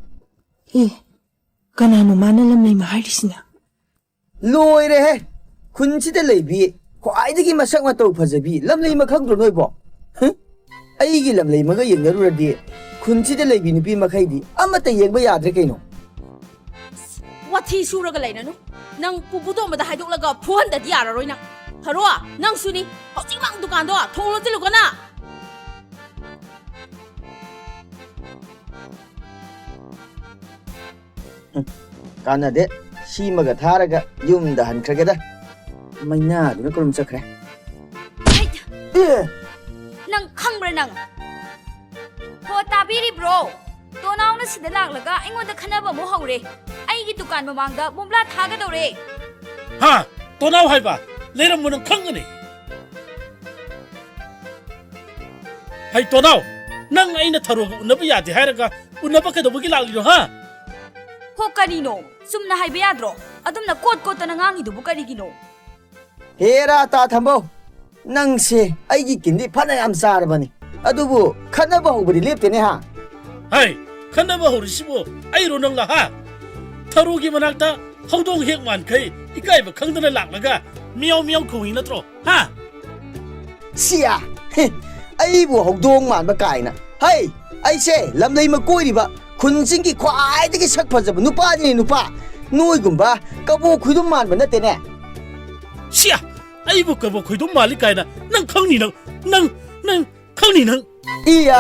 ꯑꯦ, ꯀꯅꯥꯅꯣ ꯃꯥꯅ ꯂꯝꯂꯩꯃ ꯍꯥꯏꯔꯤꯁꯤꯅ? ꯂꯣꯏꯔꯦꯍꯦ! ꯈꯨꯟꯁꯤꯗ ꯂꯩꯕꯤ ꯈ꯭ꯋꯥꯏꯗꯒꯤ ꯃꯁꯛ ꯃꯇꯧ ꯐꯖꯕꯤ ꯂꯝꯂꯩꯃ ꯈꯪꯗ꯭ꯔꯣ ꯅꯣꯏꯕꯣ? ꯍꯝ? ꯑꯩꯒꯤ ꯂꯝꯂꯩꯃꯒ ꯌꯦꯡꯅꯔꯨꯔꯗꯤ ꯈꯨꯟꯁꯤꯗ ꯂꯩꯕꯤ ꯅꯨꯄꯤ ꯃꯈꯩꯗꯤ ꯑꯃꯠꯇ ꯌꯦꯡꯕ ꯌꯥꯗ꯭ꯔꯦ ꯀꯩꯅꯣ꯫ ꯋꯥꯊꯤ ꯁꯨꯔꯒ ꯂꯩꯔꯅꯨ꯫ ꯅꯪ ꯄꯨꯄꯨ ꯇꯣꯝꯕꯗ ꯍꯥꯏꯗꯣꯛꯂꯒ ꯐꯨꯍꯟꯗꯗꯤ ꯌꯥꯔꯔꯣꯏ ꯅꯪ꯫ ꯐꯔꯣ, ꯅꯪꯁꯨꯅꯤ꯫ ꯍꯧꯖꯤꯛꯃꯛ ꯗꯨꯀꯥꯟꯗꯣ ꯊꯣꯡ ꯂꯣꯟꯁꯤꯜꯂꯨꯀꯣ ꯅꯪ꯫ ꯀꯥꯟꯅꯗꯦ꯫ ꯁꯤꯃꯒ ꯊꯥꯔꯒ ꯌꯨꯝꯗ ꯍꯟꯈ꯭ꯔꯒꯦꯗ꯫ ꯃꯩꯅꯥꯗꯨꯅ ꯀꯔꯣꯝ ꯆꯠꯈ꯭ꯔꯦ? ꯍꯩꯠ! ꯑꯦ! ꯅꯪ ꯈꯪꯕ꯭ꯔꯥ ꯅꯪ? ꯍꯣ, ꯇꯥꯕꯤꯔꯤꯕ꯭ꯔꯣ? ꯇꯣꯅꯥꯎꯅ ꯁꯤꯗ ꯂꯥꯛꯂꯒ ꯑꯩꯉꯣꯟꯗ ꯈꯟꯅꯕ ꯑꯃꯨꯛ ꯍꯧꯔꯦ꯫ ꯑꯩꯒꯤ ꯗꯨꯀꯥꯟ ꯃꯃꯥꯡꯗ ꯕꯣꯝꯕ꯭ꯂꯥ ꯊꯥꯒꯗꯧꯔꯦ꯫ ꯍꯥ? ꯇꯣꯅꯥꯎ ꯍꯥꯏꯕ? ꯂꯩꯔꯝꯃꯣ, ꯅꯪ ꯈꯪꯒꯅꯤ꯫ ꯍꯩ ꯇꯣꯅꯥꯎ, ꯅꯪ ꯑꯩꯅ ꯊꯔꯣꯒ ꯎꯅꯕ ꯌꯥꯗꯦ ꯍꯥꯏꯔꯒ ꯎꯅꯕ ꯀꯩꯗꯧꯕꯒꯤ ꯂꯥꯛꯂꯤꯅꯣ, ꯍꯥ? ꯍꯣ, ꯀꯔꯤꯅꯣ? ꯆꯨꯝꯅ ꯍꯥꯏꯕ ꯌꯥꯗ꯭ꯔꯣ? ꯑꯗꯨꯝꯅ ꯀꯣꯠ ꯀꯣꯠꯇꯅ ꯉꯥꯡꯉꯤꯗꯨꯕꯨ ꯀꯔꯤꯒꯤꯅꯣ? ꯍꯦꯔꯥ ꯇꯥ ꯊꯝꯕꯧ, ꯅꯪꯁꯦ ꯑꯩꯒꯤ ꯀꯤꯟꯗꯤ ꯐꯅ ꯌꯥꯝ ꯆꯥꯔꯕꯅꯤ, ꯑꯗꯨꯕꯨ ꯈꯠꯅꯕ ꯍꯧꯕꯗꯤ ꯂꯦꯞꯇꯦꯅꯦ, ꯍꯥ? ꯍꯩ, ꯈꯠꯅꯕ ꯍꯧꯔꯤꯁꯤꯕꯨ ꯑꯩꯔꯣ ꯅꯪꯂ, ꯍꯥ? ꯊꯔꯣꯒꯤ ꯃꯅꯥꯛꯇ ꯍꯧꯗꯣꯡ ꯍꯦꯛ ꯃꯥꯟꯈꯩ ꯏꯀꯥꯏꯕ ꯈꯪꯗꯅ ꯂꯥꯛꯂꯒ ꯃꯤꯌꯥꯎ ꯃꯤꯌꯥꯎ ꯈꯣꯡꯉꯤ ꯅꯠꯇ꯭ꯔꯣ, ꯍꯥ? ꯁꯤꯌꯥ! ꯍꯦ, ꯑꯩꯕꯨ ꯍꯧꯗꯣꯡ ꯃꯥꯟꯕ ꯀꯥꯏꯅ꯫ ꯍꯩ, ꯑꯩꯁꯦ ꯂꯝꯂꯩꯃ ꯀꯣꯏꯔꯤꯕ ꯈꯨꯟꯁꯤꯡꯒꯤ ꯈ꯭ꯋꯥꯏꯗꯒꯤ ꯁꯛ ꯐꯖꯕ ꯅꯨꯄꯥꯅꯤꯅꯦ, ꯅꯨꯄꯥ꯫ ꯅꯣꯏꯒꯨꯝꯕ ꯀꯕꯣꯛ ꯈꯣꯏꯗꯨꯝ ꯃꯥꯟꯕ ꯅꯠꯇꯦꯅꯦ꯫ ꯁꯤꯌꯥ! ꯑꯩꯕꯨ ꯀꯕꯣꯛ ꯈꯣꯏꯗꯨꯝ ꯃꯥꯜꯂꯤ ꯀꯥꯏꯅ ꯅꯪ ꯈꯪꯅꯤ ꯅꯪ, ꯅꯪ, ꯅꯪ ꯈꯪꯅꯤ ꯅꯪ꯫ ꯏꯌꯥ!